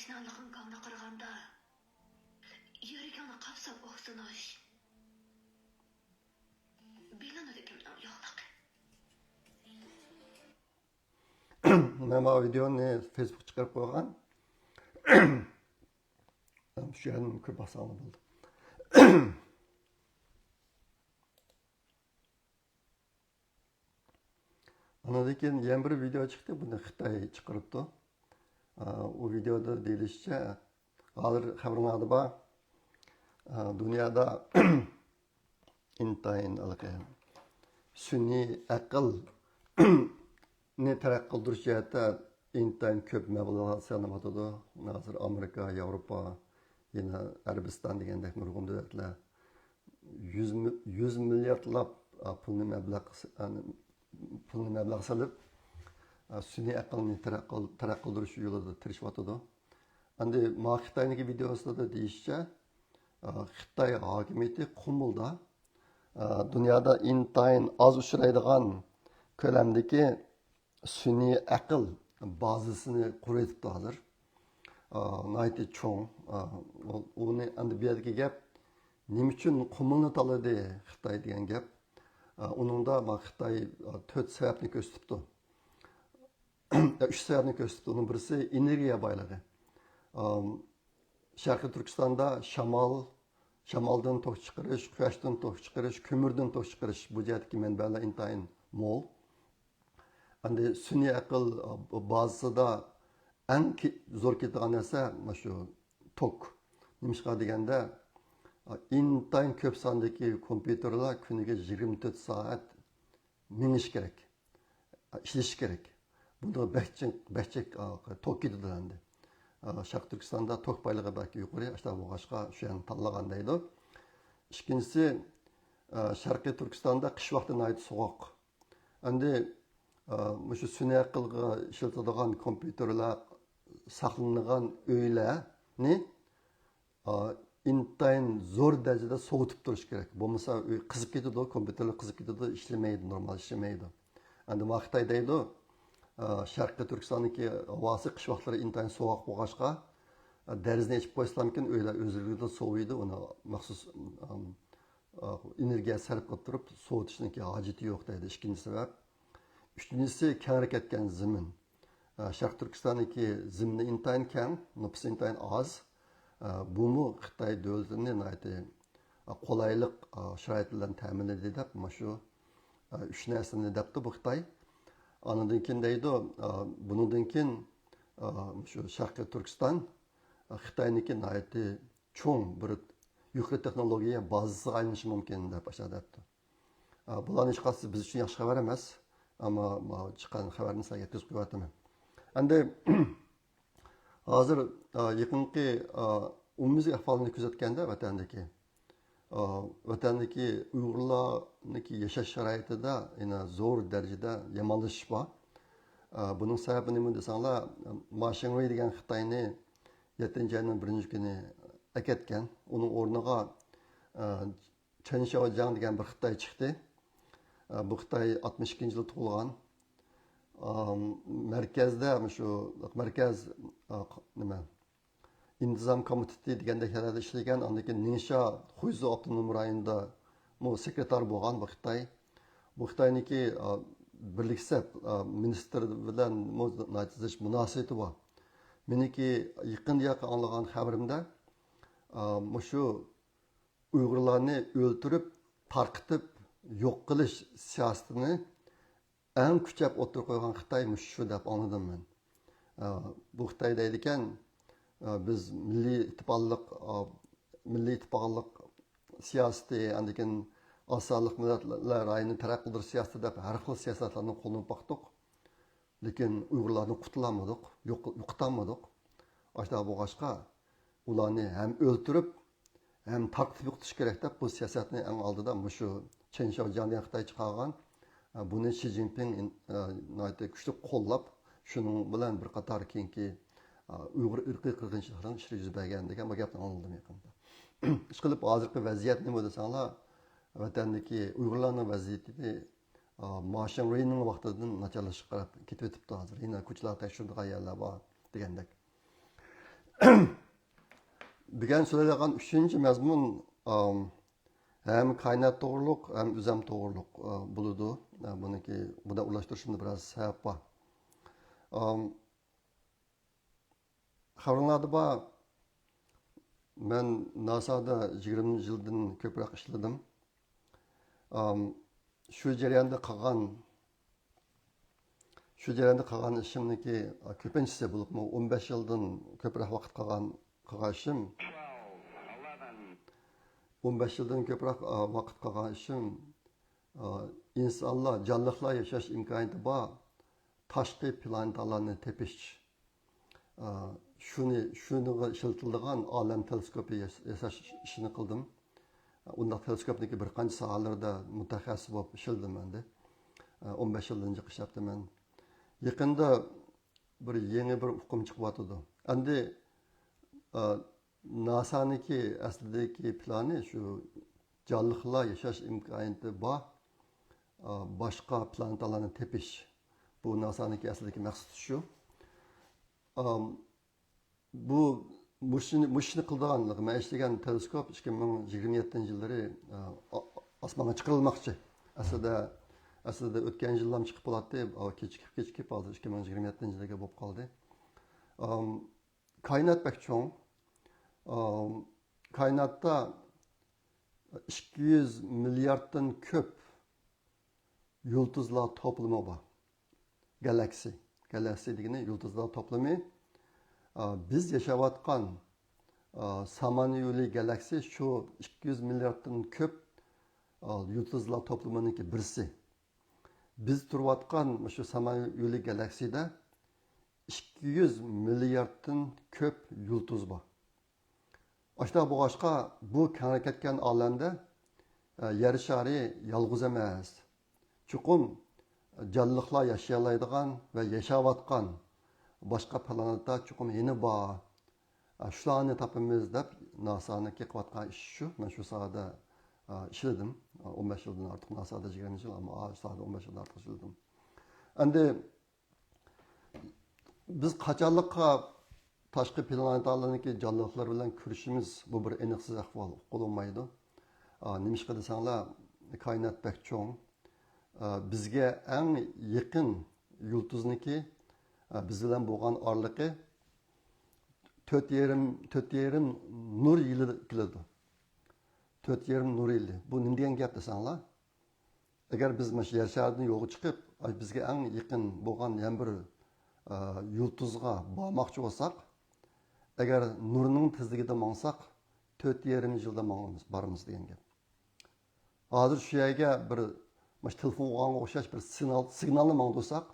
ياڭلىقىڭ گاڭدا قارىغاندا، يۈرىكىڭنى قاپساپ ئۇھسىنىش بىلىنىدىكىن ياڭلىق. مەن ما ۋىدېئونى فېيسبۇك چىقىرىپ قويغان. شۇ يەردىن كۆرۈپ باقساڭلار بولدى. ئاندىن كېيىن يەنە بىر ۋىدېئو چىقتى، بۇنى خىتاي چىقىرىپتۇ. ئا، ئۇ ۋىدېئودا دېيىلىشىچە، ھازىر خەۋىرىڭلاردا بار، ئا، دۇنيادا ئىنتايىن ھېلىقى سۈنئىي ئەقىلنى تەرەققىي قىلدۇرۇش جەھەتتە ئىنتايىن كۆپ مەبلەغ سېلىنىۋاتىدۇ. ھازىر ئامېرىكا، ياۋروپا، يەنە ئەرەبىستان دېگەندەك نۇرغۇن دۆلەتلەر يۈز مىل-، يۈز مىلياردلاپ، ئا، پۇلنى مەبلەغ، پۇلنى مەبلەغ سېلىپ، ئا، سۈنئىي ئەقىلنى تەرەققىي قىل-، تەرەققىي قىلدۇرۇش يولىدا تىرىشىۋاتىدۇ. ئەمدى ما خىتاينىڭكى ۋىدېئوسىدا دېيىشىچە، ئا، خىتاي ھاكىمىيىتى قۇمۇلدا، ئا، دۇنيادا ئىنتايىن ئاز ئۇچرايدىغان كۆلەمدىكى سۈنئىي ئەقىل بازىسىنى قۇرۇۋېتىپتۇ ھازىر. ئا، ناھايىتى چوڭ. ئا، ئۇ-، ئۇنى ئەمدى بۇ يەردىكى گەپ، نېمە ئۈچۈن قۇمۇلنى تاللىدى خىتاي دېگەن گەپ. ئا، ئۇنىڭدا ما خىتاي، ئا، تۆت سەۋەبنى كۆرسىتىپتۇ. ئۈچ سەۋەبنى كۆرسىتىپتۇ. ئۇنىڭ بىرسى ئېنېرگىيە بايلىقى. ئا، شەرقىي تۈركىستاندا شامال، شامالدىن توك چىقىرىش، قۇياشتىن توك چىقىرىش، كۆمۈردىن توك چىقىرىش، بۇ جەھەتتىكى مەنبەلەر ئىنتايىن مول. ئەمدى سۈنئىي ئەقىل بازىسىدا ئەڭ كى-، زور كېتىدىغان نەرسە مانا شۇ توك. نېمىشقا دېگەندە، ئىنتايىن كۆپ ساندىكى كومپيۇتېرلار كۈنىگە يىگىرمە تۆت سائەت مېڭىشى كېرەك، ئىشلىشى كېرەك. بۇنىڭغا بەك جىق، بەك جىق، ئا، توك كېتىدۇ ئەمدى. ئا، شەرقىي تۈركىستاندا توك بايلىقى بەك يۇقىرى، ئاشۇنداق بولغاچقا شۇ يەرنى تاللىغان دەيدۇ. ئىككىنچىسى، ئا، شەرقىي تۈركىستاندا قىش ۋاقتى ناھايىتى سوغۇق. ئەمدى، ئا، مۇشۇ سۈنئىي ئەقىلگە ئىشلىتىدىغان كومپيۇتېرلار ساقلىنىدىغان ئۆيلەرنى ئا، ئىنتايىن زور دەرىجىدە سوۋۇتۇپ تۇرۇش كېرەك. بولمىسا ئۆي قىزىپ كېتىدۇ، كومپيۇتېرلار قىزىپ كېتىدۇ، ئىشلىمەيدۇ، نورمال ئىشلىمەيدۇ. ئەمدى ما خىتاي دەيدۇ، ئا، شەرقىي تۈركىستاننىڭكى ھاۋاسى قىش ۋاقىتلىرى ئىنتايىن سوغۇق بولغاچقا، ئا، دېرىزىنى ئېچىپ قويسىلامكىن، ئۆيلەر ئۆزلۈكىدىن سوۋۇيدۇ، ئۇنى مەخسۇس، ئام، ئا، ئېنېرگىيە سەرپ قىلىپ تۇرۇپ سوۋۇتۇشنىڭكى ھاجىتى يوق دەيدۇ. ئىككىنچى سەۋەب. ئۈچىنچىسى، كەڭرى كەتكەن زېمىن. ئە، شەرقىي تۈركىستاننىڭكى زېمىنى ئىنتايىن كەڭ، نوپۇسى ئىنتايىن ئاز. ئە، بۇمۇ خىتاي دۆلىتىنى ناھايىتى، ئە، قولايلىق، ئە، شارائىت بىلەن تەمىنلىدى دەپ، مانا شۇ، ئە، ئۈچ نەرسىنى دەپتۇ بۇ خىتاي. ئاندىن كېيىن دەيدۇ، ئە، بۇنىڭدىن كېيىن، ئە، شۇ شەرقىي تۈركىستان، ئە، خىتاينىڭكى ناھايىتى چوڭ بىر يۇقىرى تېخنولوگىيە بازىسىغا ئايلىنىشى مۇمكىن دەپ ئاشۇنداق دەپتۇ. ئا، بۇلارنى ھېچقايسىسى بىز ئۈچۈن ياخشى خەۋەر ئەمەس. ئەمما، ئا، چىققان خەۋەرنى سىلەرگە يەتكۈزۈپ قويۇۋاتىمەن. ئەمدى ھازىر، ئا، يېقىنقى، ئا، ئومۇميۈزلۈك ئەھۋالنى كۆزەتكەندە ۋەتەندىكى، ئا، ۋەتەندىكى ئۇيغۇرلارنىڭكى ياشاش شارائىتىدا يەنە زور دەرىجىدە يامانلىشىش بار. ئا، بۇنىڭ سەۋەبى نېمە دېسەڭلار، ما شىڭۋېي دېگەن خىتاينى يەتتىنچى ئاينىڭ بىرىنچى كۈنى ئەكەتكەن. ئۇنىڭ ئورنىغا، ئا، چېن شياۋجياڭ دېگەن بىر خىتاي چىقتى. ئە، بۇ خىتاي ئاتمىش ئىككىنچى يىلى تۇغۇلغان. ئام، مەركەزدە مۇشۇ مەركەز، ئا، ق-، نېمە، ئىنتىزام كومىتېتى دېگەندەك يەرلەردە ئىشلىگەن. ئاندىن كېيىن نىڭشيا خۇيزۇ ئاپتونوم رايونىدىمۇ سېكرېتار بولغان بۇ خىتاي. بۇ خىتاينىڭكى، ئا، بىرلىك سەپ، ئا، مىنىستىرى بىلەنمۇ ناھايىتى زىچ مۇناسىۋىتى بار. مېنىڭكى يېقىندا ياقى ئاڭلىغان خەۋىرىمدە، ئا، مۇشۇ ئۇيغۇرلارنى ئۆلتۈرۈپ، تارقىتىپ يوق قىلىش سىياسىتىنى ئەڭ كۈچەپ ئوتتۇرىغا قويغان خىتاي مۇشۇ شۇ دەپ ئاڭلىدىم مەن. ئە، بۇ خىتاي دەيدىكەن، ئە، بىز مىللىي ئىتتىپاقلىق، ئە، مىللىي ئىتتىپاقلىق سىياسىتى، ئاندىن كېيىن ئاز سانلىق مىللەتلەر رايونىنى تەرەققىي قىلدۇرۇش سىياسىتى دەپ ھەر خىل سىياسەتلەرنى قوللىنىپ باقتۇق. لېكىن ئۇيغۇرلارنى قۇتۇلالمىدۇق، يوق-، يوقىتالمىدۇق. ئاشۇنداق بولغاچقا، ئۇلارنى ھەم ئۆلتۈرۈپ، ھەم تارقىتىپ يوقىتىش كېرەك دەپ، بۇ سىياسەتنى ئەڭ ئالدىدا مۇشۇ چېن شياۋجياڭ دېگەن خىتاي چىقارغان. بۇنى شى جىنپىڭ ئىن-، ناھايىتى كۈچلۈك قوللاپ، شۇنىڭ بىلەن بىر قاتار كېيىنكى، ئۇيغۇر ئىرقىي قىرغىنچىلىقىنىڭ ئىشلىرى يۈز بەرگەن دېگەن بۇ گەپنى ئاڭلىدىم يېقىندا. ئىشقىلىپ، ھازىرقى ۋەزىيەت نېمە دېسەڭلار، ۋەتەندىكى ئۇيغۇرلارنىڭ ۋەزىيىتى، ئا، ما شىڭۋېينىڭ ۋاقتىدىن ناچارلىشىشقا قاراپ كېتىۋېتىپتۇ ھازىر. يەنە كوچىلاردا تەكشۈرىدىغان يەرلەر بار دېگەندەك. بۈگۈن سۆزلەيدىغان ئۈچىنچى مەزمۇن، ئام، ھەم كائىنات توغرۇلۇق، ھەم ئۆزەم توغرۇلۇق، ئا، بولىدۇ. ئا، بۇنىڭكى، بۇنى ئورۇنلاشتۇرۇشۇمدا بىراز سەۋەب بار. ئام، خەۋىرىڭلاردا بار، مەن ناسادا يىگىرمە يىلدىن كۆپرەك ئىشلىدىم. ئام، شۇ جەرياندا قىلغان، شۇ جەرياندا قىلغان ئىشىمنىڭكى كۆپىنچىسى، بولۇپمۇ ئون بەش يىلدىن كۆپرەك ۋاقىت قىلغان، قىلغان ئىشىم، ئون بەش يىلدىن كۆپرەك، ئا، ۋاقىت قىلغان ئىشىم، ئا، ئىنسانلار، جانلىقلار ياشاش ئىمكانىيىتى بار تاشقى پلانېتالارنى تېپىش. ئا، شۇنى، شۇنىڭغا ئىشلىتىلىدىغان ئالەم تېلېسكوپى ياس-، ياساش ئىشىنى قىلدىم. ئۇنداق تېلېسكوپنىڭكى بىر قانچە ساھەلىرىدە مۇتەخەسسىس بولۇپ ئىشلىدىم ئەمدى. ئا، ئون بەش يىلدىن جىق ئىشلەپتىمەن. يېقىندا بىر يېڭى بىر ئۇقۇم چىقىۋاتىدۇ. ئەمدى، ئا، ناسانىڭكى ئەسلىدىكى پىلانى شۇ جانلىقلار ياشاش ئىمكانىيىتى بار، ئا، باشقا پلانېتالارنى تېپىش. بۇ ناسانىڭكى ئەسلىدىكى مەقسىتى شۇ. ئام، بۇ، مۇشۇنى، مۇشۇنى قىلىدىغانلىقى، مەن ئىشلىگەن تېلېسكوپ ئىككى مىڭ يىگىرمە يەتتىنچى يىللىرى، ئا، ئا-، ئاسمانغا چىقىرىلماقچى. ئەسلىدە، ئەسلىدە ئۆتكەن يىللام چىقىپ بولاتتى، ئا، كېچىكىپ، كېچىكىپ، ھازىر ئىككى مىڭ يىگىرمە يەتتىنچى يىلغا بولۇپ قالدى. ئام، كائىنات بەك چوڭ. ئام، كائىناتتا ئىككى يۈز مىلياردتىن كۆپ يۇلتۇزلار توپلىمى بار. گالاكسىي. گالاكسىي دېگىنى يۇلتۇزلار توپلىمى. ئا، بىز ياشاۋاتقان، ئا، سامان يولى گالاكسىي شۇ ئىككى يۈز مىلياردتىن كۆپ، ئا، يۇلتۇزلار توپلىمىنىڭكى بىرسى. بىز تۇرۇۋاتقان مۇشۇ سامان يولى گالاكسىيدا ئىككى يۈز مىلياردتىن كۆپ يۇلتۇز بار. ئاشۇنداق بولغاچقا، بۇ كەڭرى كەتكەن ئالەمدە، ئە، يەر شارى يالغۇز ئەمەس. چوقۇم جانلىقلار ياشىيالايدىغان ۋە ياشاۋاتقان باشقا پلانېتا چوقۇم يەنە بار. ئە، شۇلارنى تاپىمىز دەپ ناسانىڭ قىلىۋاتقان ئىشى شۇ. مەن شۇ ساھەدە، ئە، ئىشلىدىم. ئون بەش يىلدىن ئارتۇق، ناسادا يىگىرمە يىل، ئەمما شۇ ساھەدە ئون بەش يىلدىن ئارتۇق ئىشلىدىم. ئەمدى بىز قاچانلىققا تاشقى پلانېتالارنىڭكى جانلىقلىرى بىلەن كۆرۈشىمىز، بۇ بىر ئېنىقسىز ئەھۋال، ئۇقۇلۇنمايدۇ. ئا، نېمىشقا دېسەڭلار، كائىنات بەك چوڭ. ئا، بىزگە ئەڭ يېقىن يۇلتۇزنىڭكى، ئا، بىز بىلەن بولغان ئارىلىقى تۆت يېرىم، تۆت يېرىم نۇر يىلى كېلىدۇ. تۆت يېرىم نۇر يىلى. بۇ نېمە دېگەن گەپ دېسەڭلار؟ ئەگەر بىز مۇشۇ يەر شارىدىن يولغا چىقىپ، ئاي، بىزگە ئەڭ يېقىن بولغان يەنە بىر، ئە، يۇلتۇزغا بارماقچى بولساق، ئەگەر نۇرنىڭ تېزلىكىدە ماڭساق، تۆت يېرىم يىلدا ماڭىمىز، بارىمىز دېگەن گەپ. ھازىر شۇ يەرگە بىر، مۇشۇ تېلېفون ئۇرغانغا ئوخشاش بىر سىگنال، سىگنالنى ماڭدۇرساق،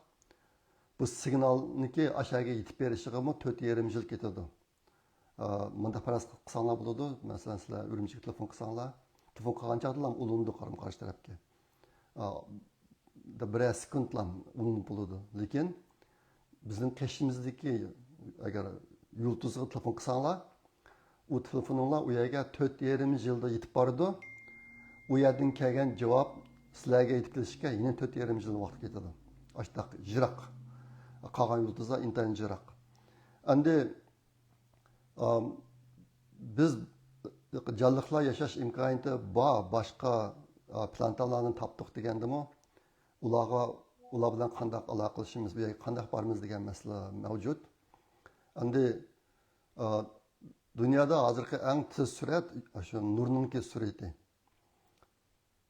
بۇ سىگنالنىڭكى ئاشۇ يەرگە يېتىپ بېرىشىغىمۇ تۆت يېرىم يىل كېتىدۇ. ئا، مۇنداق پەرەز قىلساڭلار بولىدۇ. مەسىلەن، سىلەر ئۈرۈمچىگە تېلېفون قىلساڭلار، تېلېفون قىلغان چاغدىلا ئۇلىنىدۇ قارشى تەرەپكە. ئا، بىرەر سېكۇنتلا ئۇلىنىپ بولىدۇ. لېكىن بىزنىڭ قېشىمىزدىكى، ئەگەر يۇلتۇزغا تېلېفون قىلساڭلار، ئۇ تېلېفونۇڭلار ئۇ يەرگە تۆت يېرىم يىلدا يېتىپ بارىدۇ. ئۇ يەردىن كەلگەن جاۋاب سىلەرگە يېتىپ كېلىشكە يەنە تۆت يېرىم يىل ۋاقىت كېتىدۇ. ئاشۇنداق يىراق. قالغان يۇلتۇزلار ئىنتايىن يىراق. ئەمدى ئام، بىز جانلىقلار ياشاش ئىمكانىيىتى بار باشقا، ئا، پلانېتالارنى تاپتۇق دېگەندىمۇ، ئۇلارغا، ئۇلار بىلەن قانداق ئالاقىلىشىمىز، بۇ يەرگە قانداق بارىمىز دېگەن مەسىلە مەۋجۇت. ئەمدى، ئا، دۇنيادا ھازىرقى ئەڭ تېز سۈرئەت شۇ نۇرنىڭكى سۈرئىتى.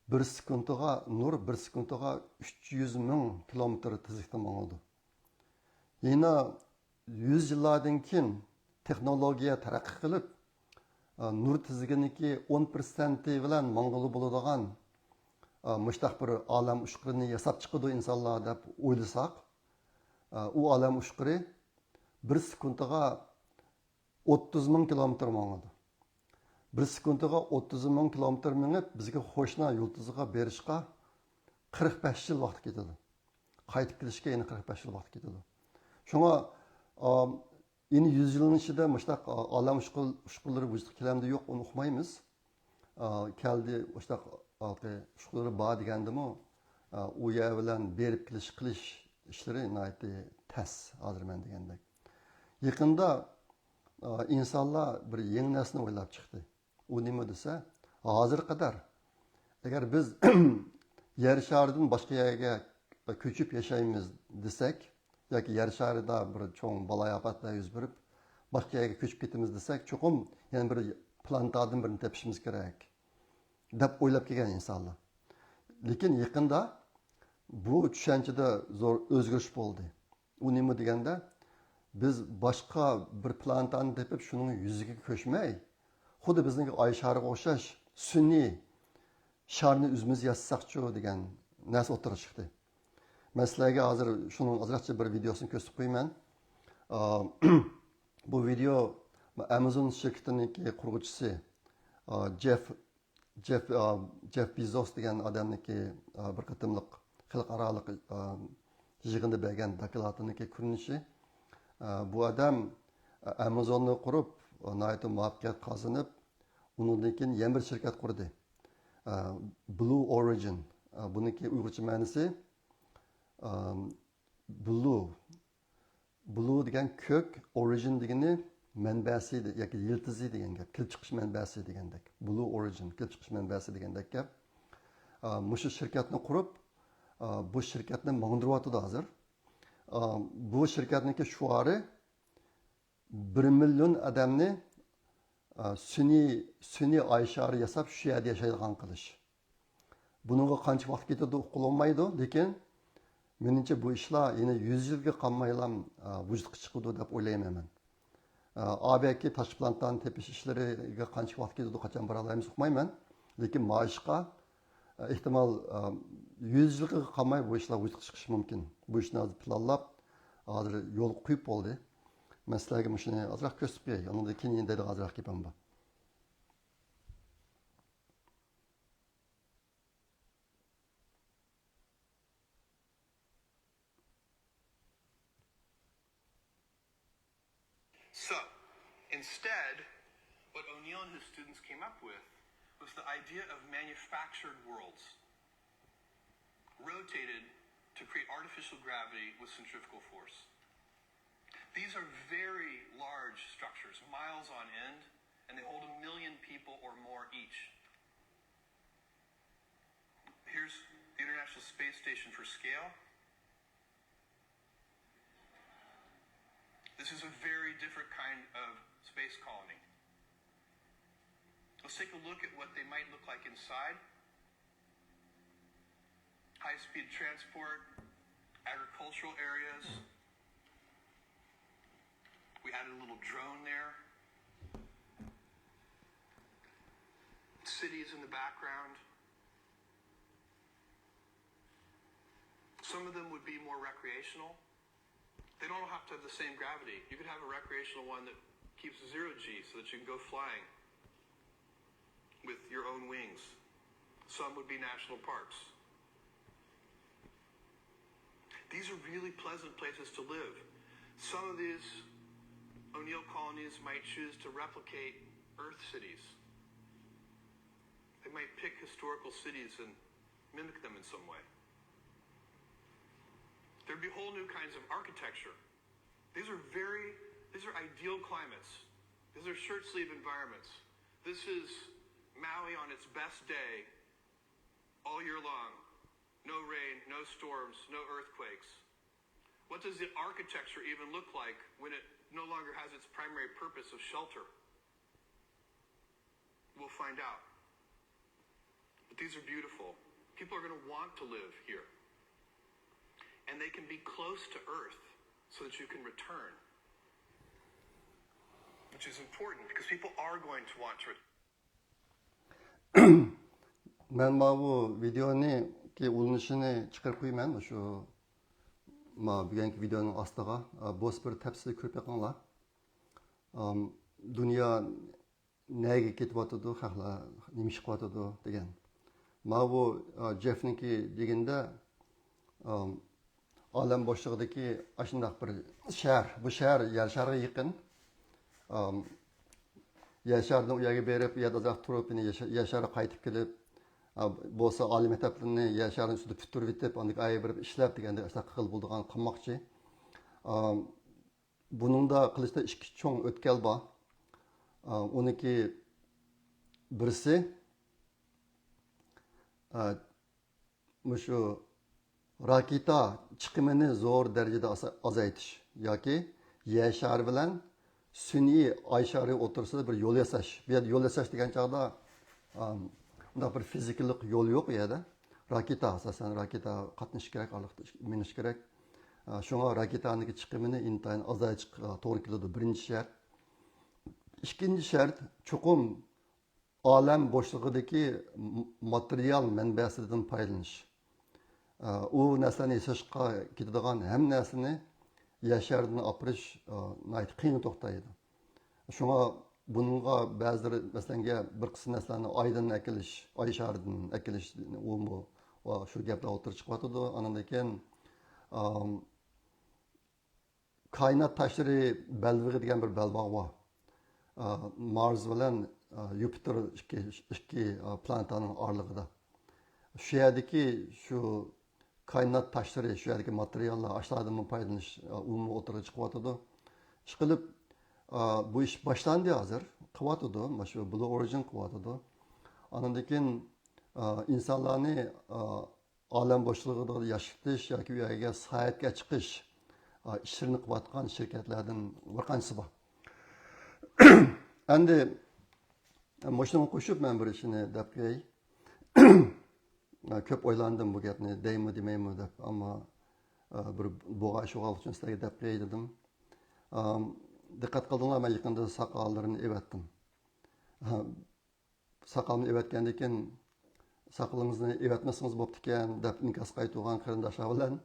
بىر سېكۇنتىغا، نۇر بىر سېكۇنتىغا ئۈچ يۈز مىڭ كىلومېتىر تېزلىكتە ماڭىدۇ. يەنە يۈز يىللاردىن كېيىن تېخنولوگىيە تەرەققىي قىلىپ، ئا، نۇر تېزلىكىنىڭكى ئون پىرسەنتى بىلەن ماڭغىلى بولىدىغان، ئا، مۇشتاق بىر ئالەم ئۇچقۇرىنى ياساپ چىقىدۇ ئىنسانلار دەپ ئويلىساق، ئا، ئۇ ئالەم ئۇچقۇرى بىر سېكۇنتىغا ئوتتۇز مىڭ كىلومېتىر ماڭىدۇ. بىر سېكۇنتىغا ئوتتۇز مىڭ كىلومېتىر مېڭىپ، بىزگە قوشنا يۇلتۇزغا بېرىشقا قىرىق بەش يىل ۋاقىت كېتىدۇ. قايتىپ كېلىشكە يەنە قىرىق بەش يىل ۋاقىت كېتىدۇ. شۇڭا، ئا، يەنە يۈز يىلنىڭ ئىچىدە مۇشۇنداق، ئا، ئالەم ئۇچقۇ-، ئۇچقۇنلىرى ۋۇجۇدقا كېلەمدۇ يوق، ئۇنى ئۇقمايمىز. ئا، كەلدى، مۇشۇنداق ھالقى ئۇچقۇنلىرى بار دېگەندىمۇ، ئا، ئۇ يەر بىلەن بېرىپ كېلىش قىلىش ئىشلىرى ناھايىتى تەس، ھازىر مەن دېگەندەك. يېقىندا، ئىنسانلار بىر يېڭى نەرسىنى ئويلاپ چىقتى. ئۇ نېمە دېسە، ھازىرغا قەدەر ئەگەر بىز يەر شارىدىن باشقا يەرگە كۆچۈپ ياشايمىز دېسەك، ياكى يەر شارىدا بىر چوڭ بالايىئاپەتلەر يۈز بېرىپ، باشقا يەرگە كۆچۈپ كېتىمىز دېسەك، چوقۇم يەنە بىر پلانېتادىن بىرنى تېپىشىمىز كېرەك، دەپ ئويلاپ كەلگەن ئىنسانلار. لېكىن يېقىندا بۇ چۈشەنچىدە زور ئۆزگىرىش بولدى. ئۇ نېمە دېگەندە، بىز باشقا بىر پلانېتانى تېپىپ، شۇنىڭ يۈزىگە كۆچمەي، خۇددى بىزنىڭكى ئاي شارىغا ئوخشاش سۈنئىي شارنى ئۆزىمىز ياسىساقچۇ دېگەن نەرسە ئوتتۇرىغا چىقتى. مەن سىلەرگە ھازىر شۇنىڭ ئازراقچە بىر ۋىدېيوسىنى كۆرسىتىپ قويىمەن. ئا، بۇ ۋىدېو ئامازون شىركىتىنىڭكى قۇرغۇچىسى، ئا، جېف، جېف، ئا، جېف بېزوس دېگەن ئادەمنىڭكى، ئا، بىر قېتىملىق خەلقئارالىق، ئا، يىغىندا بەرگەن دوكلاتىنىڭكى كۆرۈنۈشى. ئا، بۇ ئادەم، ئا، ئامازوننى قۇرۇپ، ئا، ناھايىتى مۇۋەپپەقىيەت قازىنىپ، ئۇنىڭدىن كېيىن يەنە بىر شىركەت قۇردى. ئا، بلۇ ئورىجىن. ئا، بۇنىڭكى ئۇيغۇرچە مەنىسى، ئا، بلۇ. بلۇ دېگەن كۆك، ئورىجىن دېگىنى مەنبەسى دە-، ياكى يىلتىزى دېگەن گەپ، كېلىپ چىقىش مەنبەسى دېگەندەك. بلۇ ئورىجىن، كېلىپ چىقىش مەنبەسى دېگەندەك گەپ. ئا، مۇشۇ شىركەتنى قۇرۇپ، ئا، بۇ شىركەتنى ماڭدۇرۇۋاتىدۇ ھازىر. ئا، بۇ شىركەتنىڭكى شوئارى بىر مىليون ئادەمنى، ئا، سۈنئىي، سۈنئىي ئاي شارى ياساپ، شۇ يەردە ياشايدىغان قىلىش. بۇنىڭغا قانچە ۋاقىت كېتىدۇ، ئۇققىلى بولمايدۇ، لېكىن مېنىڭچە بۇ ئىشلار يەنە يۈز يىلغا قالمايلا، ئا، ۋۇجۇدقا چىقىدۇ دەپ ئويلايمەن مەن. ئا، ئابەكى تاشقى پلانېتانى تېپىش ئىشلىرىغا قانچە ۋاقىت كېتىدۇ، قاچان بارالايمىز ئۇقمايمەن. لېكىن ما ئىشقا، ئا، ئېھتىمال، ئا، يۈز يىلغا قالماي بۇ ئىشلار ۋۇجۇدقا چىقىشى مۇمكىن. بۇ ئىشنى ھازىر پىلانلاپ، ھازىر يولغا قويۇپ بولدى. مەن سىلەرگە مۇشۇنى ئازراق كۆرسىتىپ قوياي. ئاندىن كېيىن يەنە دەيدىغان ئازراق گېپىم بار. So, instead, what O'Neill and his students came up with was the idea of manufactured worlds, rotated to create artificial gravity with centrifugal force. These are very large structures, miles on end, and they hold a million people or more each. Here's the International Space Station for scale. This is a very different kind of space colony. Let's take a look at what they might look like inside. High-speed transport, agricultural areas. We added a little drone there. Cities in the background. Some of them would be more recreational. They don't all have to have the same gravity. You could have a recreational one that keeps zero G so that you can go flying with your own wings. Some would be national parks. These are really pleasant places to live. Some of these O'Neill colonies might choose to replicate Earth cities. They might pick historical cities and mimic them in some way. There'd be whole new kinds of architecture. These are very, these are ideal climates. These are shirt sleeve environments. This is Maui on its best day all year long. No rain, no storms, no earthquakes. What does the architecture even look like when it no longer has its primary purpose of shelter? We'll find out. But these are beautiful. People are going to want to live here. And they can be close to Earth so that you can return, which is important because people are going to want to return. مەن ماۋۇ ۋىدېئونىڭكى ئۇلىنىشىنى چىقىرىپ قويىمەن شۇ ما بۈگۈنكى ۋىدېئونىڭ ئاستىغا. بولسا بىر تەپسىلىي كۆرۈپ بېقىڭلار. دۇنيا نەگە كېتىۋاتىدۇ، خەقلەر نېمە ئىش قىلىۋاتىدۇ دېگەن. ماۋۇ، ئا، جېفنىڭكى دېگىنىدە، ئام، ئالەم بوشلۇقىدىكى ئاشۇنداق بىر شەھەر. بۇ شەھەر يەر شارىغا يېقىن. ئام، يەر شارىدىن ئۇ يەرگە بېرىپ، ئۇ يەردە ئازراق تۇرۇپ، يەنە يەر شا-، يەر شارىغا قايتىپ كېلىپ، ئا، بولسا ئالىي مەكتەپلىرىنى يەر شارىنىڭ ئۈستىدە پۈتتۈرۈۋېتىپ، ئاندىن كېيىن ئايرىلىپ ئىشلەپ دېگەندەك ئاشۇنداق قىلغىلى بولىدىغان قىلماقچى. ئام، بۇنىڭدا قىلىچتا ئىككى چوڭ ئۆتكەل بار. ئۇنىڭكى بىرسى، مۇشۇ راكېتا چىقىمىنى زور دەرىجىدە ئازايتىش ياكى يەر شارى بىلەن سۈنئىي ئاي شارى ئوتتۇرىسىدا بىر يول ياساش. بۇ يەردە يول ياساش دېگەن چاغدا، ئام، ئۇنداق بىر فىزىكىلىق يول يوق ئۇ يەردە. راكېتا، ئاساسەن، راكېتا قاتنىشى كېرەك، ئارىلىقتا مېڭىشى كېرەك. ئا، شۇڭا راكېتانىڭكى چىقىمىنى ئىنتايىن ئازايتىشقا توغرا كېلىدۇ، بىرىنچى شەرت. ئىككىنچى شەرت، چوقۇم ئالەم بوشلۇقىدىكى م-، ماتېرىيال مەنبەسىدىن پايدىلىنىش. ئا، ئۇ نەرسىلەرنى ياساشقا كېتىدىغان ھەممە نەرسىنى يەر شارىدىن ئاپىرىش، ئا، ناھايىتى قىيىن توختايدۇ. شۇڭا بۇنىڭغا بەزىلىرى، مەسىلەن، بىر قىسىم نەرسىلەرنى ئايدىن ئەكېلىش، ئاي شارىدىن ئەكېلىش، ئۇمۇ، ۋە شۇ گەپلەر ئوتتۇرىغا چىقىۋاتىدۇ. ئاندىن كېيىن، ئام، كائىنات تاشلىرى بەلبېغى دېگەن بىر بەلباغ بار. ئا، مارس بىلەن، ئا، يۇپىتېر ئىككى، ئىككى، ئا، پلانېتانىڭ ئارىلىقىدا. شۇ يەردىكى شۇ كائىنات تاشلىرى، شۇ يەردىكى ماتېرىياللار، ئاشۇلاردىنمۇ پايدىلىنىش، ئا، ئومۇمىي ئوتتۇرىغا چىقىۋاتىدۇ. ئىشقىلىپ، ئا، بۇ ئىش باشلاندى ھازىر. قىلىۋاتىدۇ. مانا شۇ بلۇ ئورىجىن قىلىۋاتىدۇ. ئاندىن كېيىن، ئا، ئىنسانلارنى، ئا، ئالەم بوشلۇقىدا ياشىتىش ياكى ئۇ يەرگە ساياھەتكە چىقىش، ئا، ئىشلىرىنى قىلىۋاتقان شىركەتلەردىن بىر قانچىسى بار. ئەمدى مۇشۇنىڭغا قوشۇپ مەن بىر ئىشنى دەپ قوياي. كۆپ ئويلاندىم بۇ گەپنى دەيمۇ دېمەيمۇ دەپ، ئەمما، ئا، بىر بوغاي شۇغال ئۈچۈن سىلەرگە دەپ قوياي دېدىم. ئام، دىققەت قىلدىڭلار، مەن يېقىندا ساقاللىرىنى ئېۋەتتىم. ساقالنى ئېۋەتكەندىن كېيىن، «ساقىلىڭىزنى ئېۋەتمىسىڭىز بوپتىكەن» دەپ ئىنكاس قايتۇرغان قېرىنداشلار بىلەن،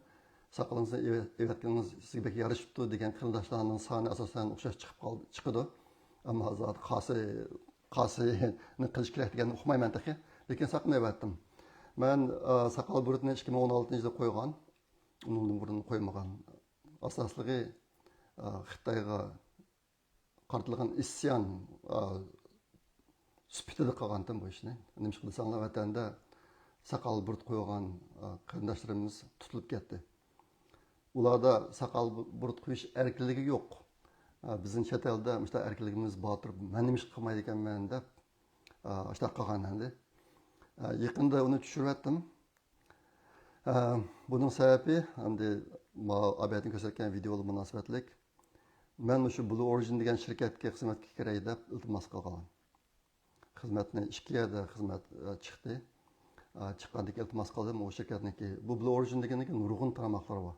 «ساقىلىڭىزنى ئېۋە-، ئېۋەتكىنىڭىز سىزگە بەك يارىشىپتۇ» دېگەن قېرىنداشلارنىڭ سانى ئاساسەن ئوخشاش چىقىپ قالدى، چىقىدۇ. ئەمما زادى قاسى، قاسىنى قىلىش كېرەك دېگەننى ئۇقمايمەن تېخى. لېكىن ساقىلنى ئېۋەتتىم. مەن، ئا، ساقال بۇرۇتنى ئىككى مىڭ ئون ئالتىنچى يىلدا قويغان. ئۇنىڭدىن بۇرۇن قويمىغان. ئاساسلىقى، ئا، خىتايغا قارىتىلغان ئىسيان، ئا، سۈپىتىدە قىلغانتىم بۇ ئىشنى. نېمىشقا دېسەڭلار، ۋەتەندە ساقال بۇرۇت قويغان، ئا، قېرىنداشلىرىمىز تۇتۇلۇپ كەتتى. ئۇلاردا ساقال بۇ-، بۇرۇت قويۇش ئەركىنلىكى يوق. ئا، بىزنىڭ چەت ئەلدە مۇشۇنداق ئەركىنلىكىمىز بار تۇرۇپ، مەن نېمىشقا قىلمايدىكەنمەن دەپ، ئا، ئاشۇنداق قىلغان ئەمدى. ئا، يېقىندا ئۇنى چۈشۈرۈۋەتتىم. ئە، بۇنىڭ سەۋەبى، ئەمدى ماۋۇ ئابەتنى كۆرسەتكەن ۋىدېئوغا مۇناسىۋەتلىك. مەن مۇشۇ بلۇ ئورىجىن دېگەن شىركەتكە خىزمەتكە كىرەي دەپ ئىلتىماس قىلغان. خىزمەتنى ئىككى يەردە خىزمەت، ئە، چىقتى. ئە، چىققاندىكى ئىلتىماس قىلدىم ئۇ شىركەتنىڭكى. بۇ بلۇ ئورىجىن دېگەننىڭكى نۇرغۇن تارماقلىرى بار.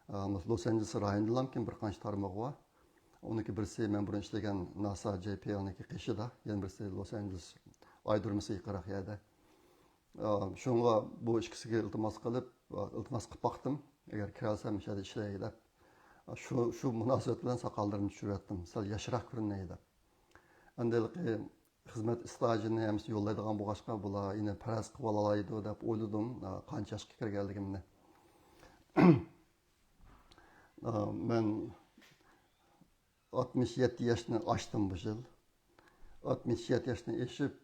ئە، لوس ئانژېلېس رايونىدىلا كېيىن بىر قانچە تارمىقى بار. ئۇنىڭكى بىرسى مەن بۇرۇن ئىشلىگەن ناسا جەي پىئېلنىڭكى قېشىدا، يەنە بىرسى لوس ئانژېلېس ئايرودرومىسى يېقىنراق يەردە. ئا، شۇڭا بۇ ئىككىسىگە ئىلتىماس قىلىپ، ئا، ئىلتىماس قىلىپ باقتىم. ئەگەر كىرەلسەم، مۇشۇ يەردە ئىشلەي دەپ. ئا، شۇ، شۇ مۇناسىۋەت بىلەن ساقاللىرىمنى چۈشۈرۈۋەتتىم. سەل ياشراق كۆرۈنەي دەپ. ئەمدى ھېلىقى خىزمەت ئىستاژىنى ھەممىسى يوللايدىغان بولغاچقا، بۇلار يەنە پەرەز قىلىۋالالايدۇ دەپ ئويلىدىم، ئا، قانچە ياشقا كىرگەنلىكىمنى. ئا، مەن ئاتمىش يەتتە ياشنى ئاشتىم بۇ يىل. ئاتمىش يەتتە ياشنى ئېشىپ،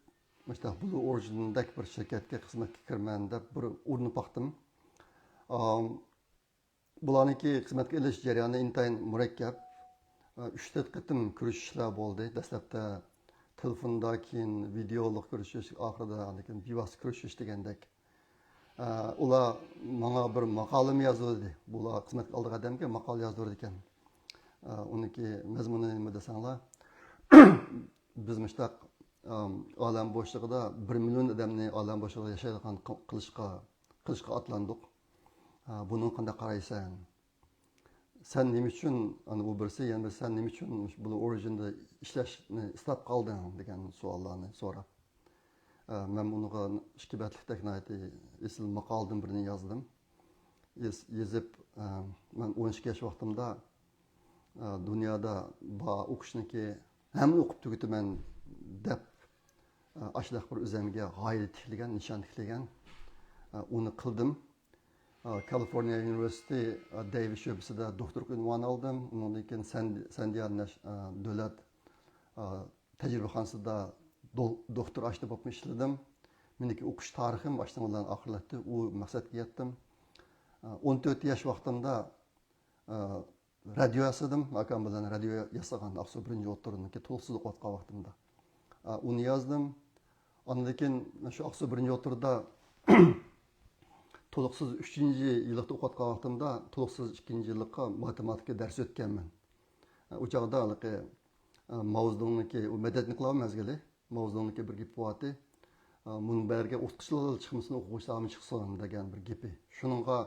مۇشۇنداق بلۇ ئورىجىندەك بىر شىركەتكە خىزمەتكە كىرىمەن دەپ بىر ئۇرۇنۇپ باقتىم. ئام، بۇلارنىڭكى خىزمەتكە ئېلىش جەريانى ئىنتايىن مۇرەككەپ. ئە، ئۈچ تۆت قېتىم كۆرۈشۈشلەر بولدى. دەسلەپتە تېلېفوندا، كېيىن ۋىدېئولۇق كۆرۈشۈش، ئاخىرىدا ئاندىن كېيىن بىۋاسىتە كۆرۈشۈش دېگەندەك. ئە، ئۇلار ماڭا بىر ماقالىمۇ يازدۇردى. بۇلار خىزمەتكە ئالىدىغان ئادەمگە ماقالە يازدۇرىدىكەن. ئە، ئۇنىڭكى مەزمۇنى نېمە دېسەڭلار، بىز مۇشتاق، ئەم، ئالەم بوشلۇقىدا بىر مىليون ئادەمنى ئالەم بوشلۇقىدا ياشايدىغان قىل-، قىلىشقا، قىلىشقا ئاتلاندۇق. ئە، بۇنىڭغا قانداق قارايسەن؟ سەن نېمە ئۈچۈن، ئەنە ئۇ بىرسى، يەنە بىرسى، سەن نېمە ئۈچۈن مۇشۇ بلۇ ئورىجىندا ئىشلەشنى ئىستاپ قالدىڭ دېگەن سوئاللارنى سوراپ. ئە، مەن ئۇنىڭغا ئىككى بەتلىكتەك ناھايىتى ئېسىل ماقالىدىن بىرنى يازدىم. يېز-، يېزىپ، ئە، مەن ئون ئىككى ياش ۋاقتىمدا، ئە، دۇنيادا بار ئوقۇشنىكى ھەممىنى ئوقۇپ تۈگىتىمەن دەپ، ئە، ئاشۇنداق بىر ئۆزۈمگە غايە تىكلىگەن، نىشان تىكلىگەن، ئە، ئۇنى قىلدىم. ئا، كالىفورنىيە ئۇنىۋېرسىتېتى، ئا، دېيۋىس شۆبىسىدە دوكتورلۇق ئۇنۋانى ئالدىم. ئۇنىڭدىن كېيىن سەن-، سەندىيا نەش-، ئا، دۆلەت، ئا، تەجرىبىخانىسىدا دو-، دوكتور ئاشنا بولۇپمۇ ئىشلىدىم. مېنىڭكى ئوقۇش تارىخىم ئاشۇنىڭ بىلەن ئاخىرلاشتى. ئۇ مەقسەتكە يەتتىم. ئا، ئون تۆت ياش ۋاقتىمدا، ئا، رادىيو ياسىدىم. ئاكام بىلەن رادىيو ياسىغان، ئاقسۇ بىرىنچى ئوتتۇرىنىڭكى تولۇقسىز ئوقۇۋاتقان ۋاقتىمدا. ئا، ئۇنى يازدىم. ئاندىن كېيىن شۇ ئاقسۇ بىرىنچى ئوتتۇرىدا تولۇقسىز ئۈچىنچى يىللىقتا ئوقۇۋاتقان ۋاقتىمدا تولۇقسىز ئىككىنچى يىللىققا ماتېماتىكا دەرسى ئۆتكەنمەن. ئا، ئۇ چاغدا ھېلىقى، ئا، ماۋزېدۇڭنىڭكى، ئۇ مەدەنىيەتنى قىلىۋالغان مەزگىلى. ماۋزېدۇڭنىڭكى بىر گېپى بارتى. ئا، مۇنبەرگە ئوقۇتقۇچىلار چىقمىسۇن، ئوقۇغۇچىلارمۇ چىقسۇن دېگەن بىر گېپى. شۇنىڭغا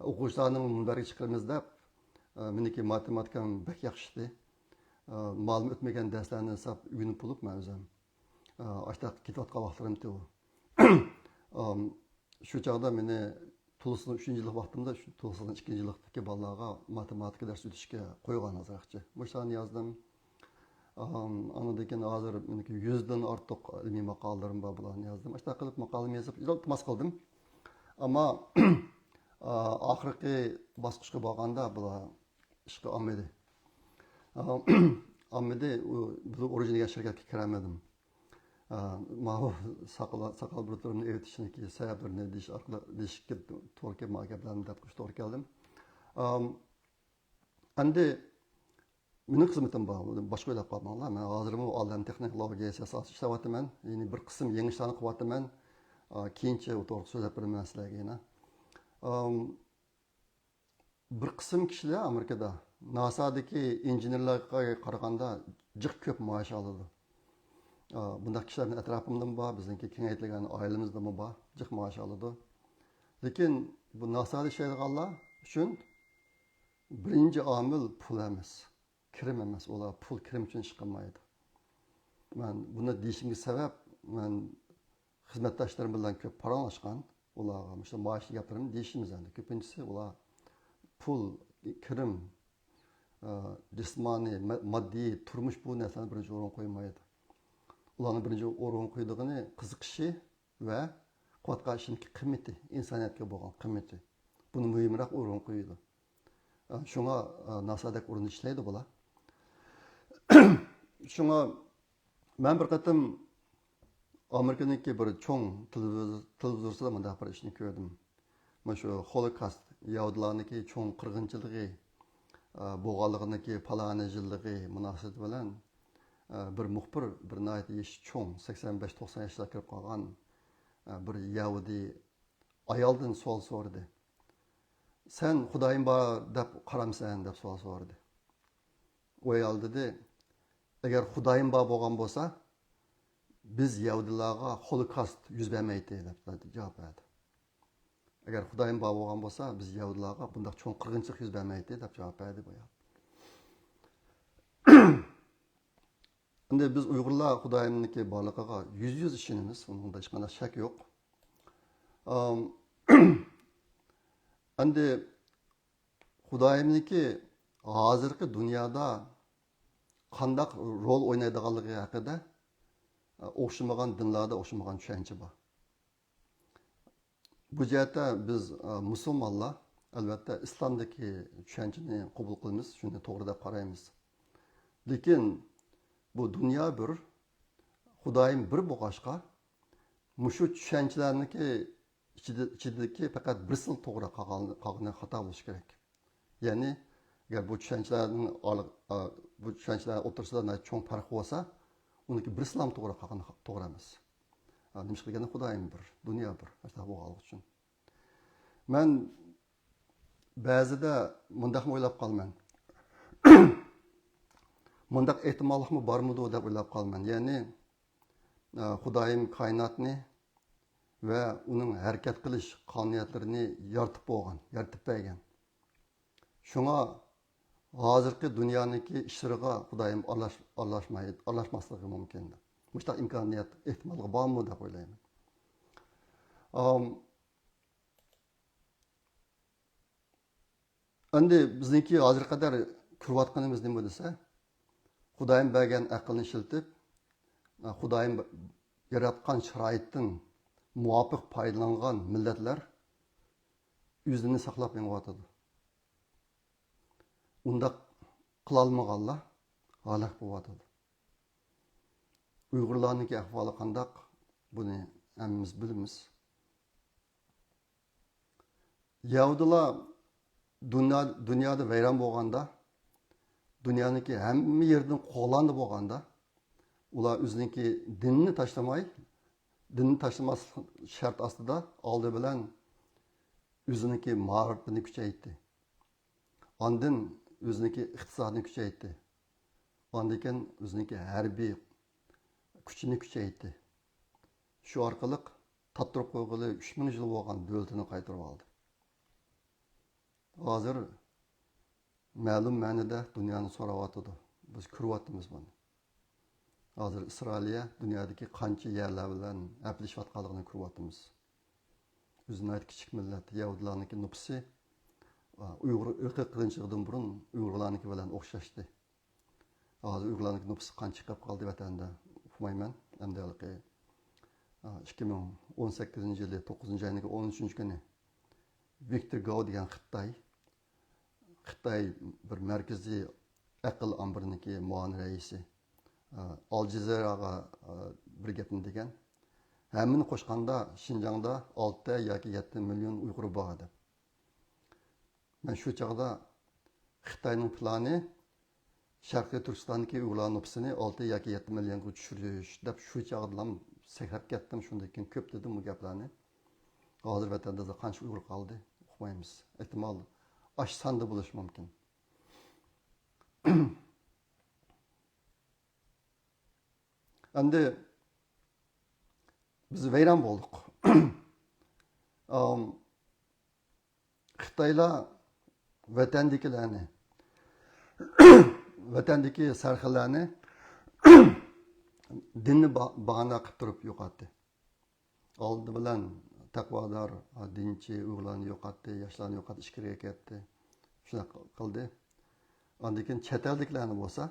ئوقۇغۇچىلارنى مۇنبەرگە چىقىرىمىز دەپ، ئا، مېنىڭكى ماتېماتىكام بەك ياخشى ئىدى. ئا، مالىم ئۆتمىگەن دەرسلەرنى ساپ ئۆگىنىپ بولۇپ مەن ئۆزۈم. ئا، ئاشتاق كېتىۋاتقان ۋاقىتلىرىمتى ئۇ. ئام، شۇ چاغدا مېنى تولۇقسىزنىڭ ئۈچىنچى يىللىق ۋاقتىمدا، شۇ تولۇقسىزنىڭ ئىككىنچى يىللىقتىكى بالىلارغا ماتېماتىكا دەرس ئۆتۈشكە قويغان ئازراقچە. مۇشۇلارنى يازدىم. ئام، ئاندىن كېيىن ھازىر مېنىڭكى يۈزدىن ئارتۇق ئىلمىي ماقالىلىرىم بار، بۇلارنى يازدىم. ئاشۇنداق قىلىپ ماقالىمۇ يېزىپ، ئىلتىماس قىلدىم. ئەمما، ئا، ئاخىرقى باسقۇچقا بارغاندا بۇلار ئىشقا ئالمىدى. ئا، ئالمىدى، ئۇ بىلۇ ئورىجىن دېگەن شىركەتكە كىرەلمىدىم. ئا، ماۋۇ ساقال، ساقال بۇرۇتلىرىمنى ئېۋىتىشنىڭكى سەۋەبلىرىنى دېيىش ئارقىلىق، دېيىشكە توغرا كەل-، ماڭا گەپلەرنى دەپ قويۇشقا توغرا كەلدىم. ئام، ئەمدى مېنىڭ خىزمىتىم بار، باشقا ئويلاپ قالماڭلار. مەن ھازىرمۇ ئالەم تېخنولوگىيەسى ئاساسىدا ئىشلەۋاتىمەن. يەنى بىر قىسىم يېڭى ئىشلارنى قىلىۋاتىمەن. ئا، كېيىنچە ئۇ توغرىسىدا سۆزلەپ بېرىمەن سىلەرگە يەنە. ئام، بىر قىسىم كىشىلەر ئامېرىكىدا ناسادىكى ئىنژېنېرلارغا قارىغاندا جىق كۆپ مائاش ئالىدۇ. ئا، بۇنداق كىشىلەر مېنىڭ ئەتراپىمدىمۇ بار، بىزنىڭكى كېڭەيتىلگەن ئائىلىمىزدىمۇ بار، جىق مائاش ئالىدۇ. لېكىن بۇ ناسادا ئىشلەيدىغانلار ئۈچۈن بىرىنچى ئامىل پۇل ئەمەس، كىرىم ئەمەس. ئۇلار پۇل، كىرىم ئۈچۈن ئىش قىلمايدۇ. مەن بۇنى دېيىشىمگە سەۋەب، مەن خىزمەتداشلىرىم بىلەن كۆپ پاراڭلاشقان، ئۇلارغا مۇشۇ مائاشلىق گەپلىرىمنى دېيىشىمىز ئەمدى. كۆپىنچىسى ئۇلار پۇل، كىرىم، ئە، جىسمانىي، ما-، ماددىي تۇرمۇش، بۇ نەرسىلەرنى بىرىنچى ئورۇنغا قويمايدۇ. ئۇلارنىڭ بىرىنچى ئورۇنغا قويىدىغىنى قىزىقىشى ۋە قىلىۋاتقان ئىشىنىڭكى قىممىتى، ئىنسانىيەتكە بولغان قىممىتى. بۇنى مۇھىمراق ئورۇنغا قويىدۇ. ئە، شۇڭا، ئە، ناسادەك ئورۇندا ئىشلەيدۇ بۇلار. شۇڭا مەن بىر قېتىم ئامېرىكىنىڭكى بىر چوڭ تېلېۋىز-، تېلېۋىزورىدا مۇنداق بىر ئىشنى كۆردۈم. مانا شۇ خولوكاست، يەھۇدىيلارنىڭكى چوڭ قىرغىنچىلىقى، ئە، بولغانلىقىنىڭكى پالانى يىللىقى مۇناسىۋىتى بىلەن، ئە، بىر مۇخبىر، بىر ناھايىتى يېشى چوڭ، سەكسەن بەش، توقسان ياشلارغا كىرىپ قالغان، ئە، بىر يەھۇدىي ئايالدىن سوئال سورىدى. «سەن خۇدايىم بار دەپ قارامسەن؟» دەپ سوئال سورىدى. ئۇ ئايال دېدى، «ئەگەر خۇدايىم بار بولغان بولسا، بىز يەھۇدىيلارغا خولوكاست يۈز بەرمەيتتى» دەپ جاۋاب بەردى. «ئەگەر خۇدايىم بار بولغان بولسا، بىز يەھۇدىيلارغا بۇنداق چوڭ قىرغىنچىلىق يۈز بەرمەيتتى» دەپ جاۋاب بەردى بۇ ئايال. ئەمدى بىز ئۇيغۇرلار خۇدايىمنىڭكى بارلىقىغا يۈزدە يۈز ئىشىنىمىز، ئۇنىڭدا ھېچقانداق شەك يوق. ئام، ئەمدى خۇدايىمنىڭكى ھازىرقى دۇنيادا قانداق رول ئوينايدىغانلىقى ھەققىدە، ئە، ئوخشىمىغان دىنلاردا ئوخشىمىغان چۈشەنچە بار. بۇ جەھەتتە بىز، ئە، مۇسۇلمانلار، ئەلۋەتتە، ئىسلامدىكى چۈشەنچىنى قوبۇل قىلىمىز، شۇنى توغرا دەپ قارايمىز. لېكىن بۇ دۇنيا بىر، خۇدايىم بىر بولغاچقا، مۇشۇ چۈشەنچىلەرنىڭكى ئىچىدە، ئىچىدىكى پەقەت بىرسىلا توغرا، قالغان-، قالغىنى خاتا بولۇشى كېرەك. يەنى، ئەگەر بۇ چۈشەنچىلەرنىڭ ئارىلىق-، ئا، بۇ چۈشەنچىلەر ئوتتۇرىسىدا ناھايىتى چوڭ پەرق بولسا، ئۇنىڭكى بىرسىلا توغرا، قالغىنى خا-، توغرا ئەمەس. ئا، نېمىشقا دېگەندە، خۇدايىم بىر، دۇنيا بىر، ئاشۇنداق بولغانلىقى ئۈچۈن. مەن بەزىدە مۇنداقمۇ ئويلاپ قالىمەن. مۇنداق ئېھتىماللىقمۇ بارمىدۇ دەپ ئويلاپ قالىمەن. يەنى، ئا، خۇدايىم كائىناتنى ۋە ئۇنىڭ ھەرىكەت قىلىش قانۇنىيەتلىرىنى يارىتىپ بولغان، يارىتىپ بەرگەن. شۇڭا ھازىرقى دۇنيانىڭكى ئىشلىرىغا خۇدايىم ئارىلاش-، ئارىلاشماي-، ئارىلاشماسلىقى مۇمكىن. مۇشۇنداق ئىمكانىيەت، ئېھتىمالغا بارمۇ دەپ ئويلايمەن. ئام، ئەمدى بىزنىڭكى ھازىرغا قەدەر كۆرۈۋاتقىنىمىز نېمە دېسە، خۇدايىم بەرگەن ئەقىلنى ئىشلىتىپ، خۇدايىم ياراتقان شارائىتتىن مۇۋاپىق پايدىلانغان مىللەتلەر ئۆزىنى ساقلاپ مېڭىۋاتىدۇ. ئۇنداق قىلالمىغانلار ھالاك بولۇۋاتىدۇ. ئۇيغۇرلارنىڭكى ئەھۋالى قانداق، بۇنى ھەممىمىز بىلىمىز. يەھۇدىيلار دۇنيا، دۇنيادا ۋەيران بولغاندا، دۇنيانىڭكى ھەممە يېرىدىن قوغلاندى بولغاندا، ئۇلار ئۆزىنىڭكى دىنىنى تاشلىماي، دىننى تاشلىماسلىق شەرت ئاستىدا ئالدى بىلەن ئۆزىنىڭكى مائارىپىنى كۈچەيتتى. ئاندىن ئۆزىنىڭكى ئىقتىسادىنى كۈچەيتتى. ئاندىن كېيىن ئۆزىنىڭكى ھەربىي كۈچىنى كۈچەيتتى. شۇ ئارقىلىق تاتتۇرۇپ قويغىلى ئۈچ مىڭ يىل بولغان دۆلىتىنى قايتۇرۇپ ئالدى. ھازىر مەلۇم مەنىدە دۇنيانى سوراۋاتىدۇ. بىز كۆرۈۋاتىمىز بۇنى. ھازىر ئىسرائىلىيە دۇنيادىكى قانچە يەرلەر بىلەن ھەپىلىشىۋاتقانلىقىنى كۆرۈۋاتىمىز. ئۆزى ناھايىتى كىچىك مىللەت، يەھۇدىيلارنىڭكى نوپۇسى، ئۇيغۇر ئىرقىي قىرغىنچىلىقىدىن بۇرۇن ئۇيغۇرلارنىڭكى بىلەن ئوخشاشتى. ھازىر ئۇيغۇرلارنىڭكى نوپۇسى قانچە چىقىپ قالدى ۋەتەندە ئۇقمايمەن. ئەمدى ھېلىقى، ئىككى مىڭ ئون سەككىزىنچى يىلى توققۇزىنچى ئاينىڭ ئون ئۈچىنچى كۈنى ۋىكتور گاۋ دېگەن خىتاي، خىتاي بىر مەركىزىي ئەقىل ئامبىرىنىڭكى مۇئاۋىن رەئىسى، ئە، ئال جەزىرەگە، ئە، بىر گەپنى دېگەن. ھەممىنى قوشقاندا شىنجاڭدا ئالتە ياكى يەتتە مىليون ئۇيغۇر بار دەپ. مەن شۇ چاغدا خىتاينىڭ پىلانى شەرقىي تۈركىستاندىكى ئۇيغۇرلار نوپۇسىنى ئالتە ياكى يەتتە مىليونغا چۈشۈرۈش دەپ شۇ چاغدىلا سەكرەپ كەتتىم. شۇندىن كېيىن كۆپ دېدىم بۇ گەپلەرنى. ھازىر ۋەتەندە قانچە ئۇيغۇر قالدى ئۇقمايمىز. ئېھتىمال ئاشۇ ساندا بولۇشى مۇمكىن. ئەمدى بىز ۋەيران بولدۇق. ئام، خىتايلار ۋەتەندىكىلەرنى، ۋەتەندىكى سەرخىللەرنى دىننى با-، باھانە قىلىپ تۇرۇپ يوقاتتى. ئالدى بىلەن تەقۋادار، دىنچى ئۇيغۇرلارنى يوقاتتى، ياشلارنى يوقاتتى، ئىچكىرىگە كەتتى. شۇنداق قىلدى. ئاندىن كېيىن چەت ئەلدىكىلەرنى بولسا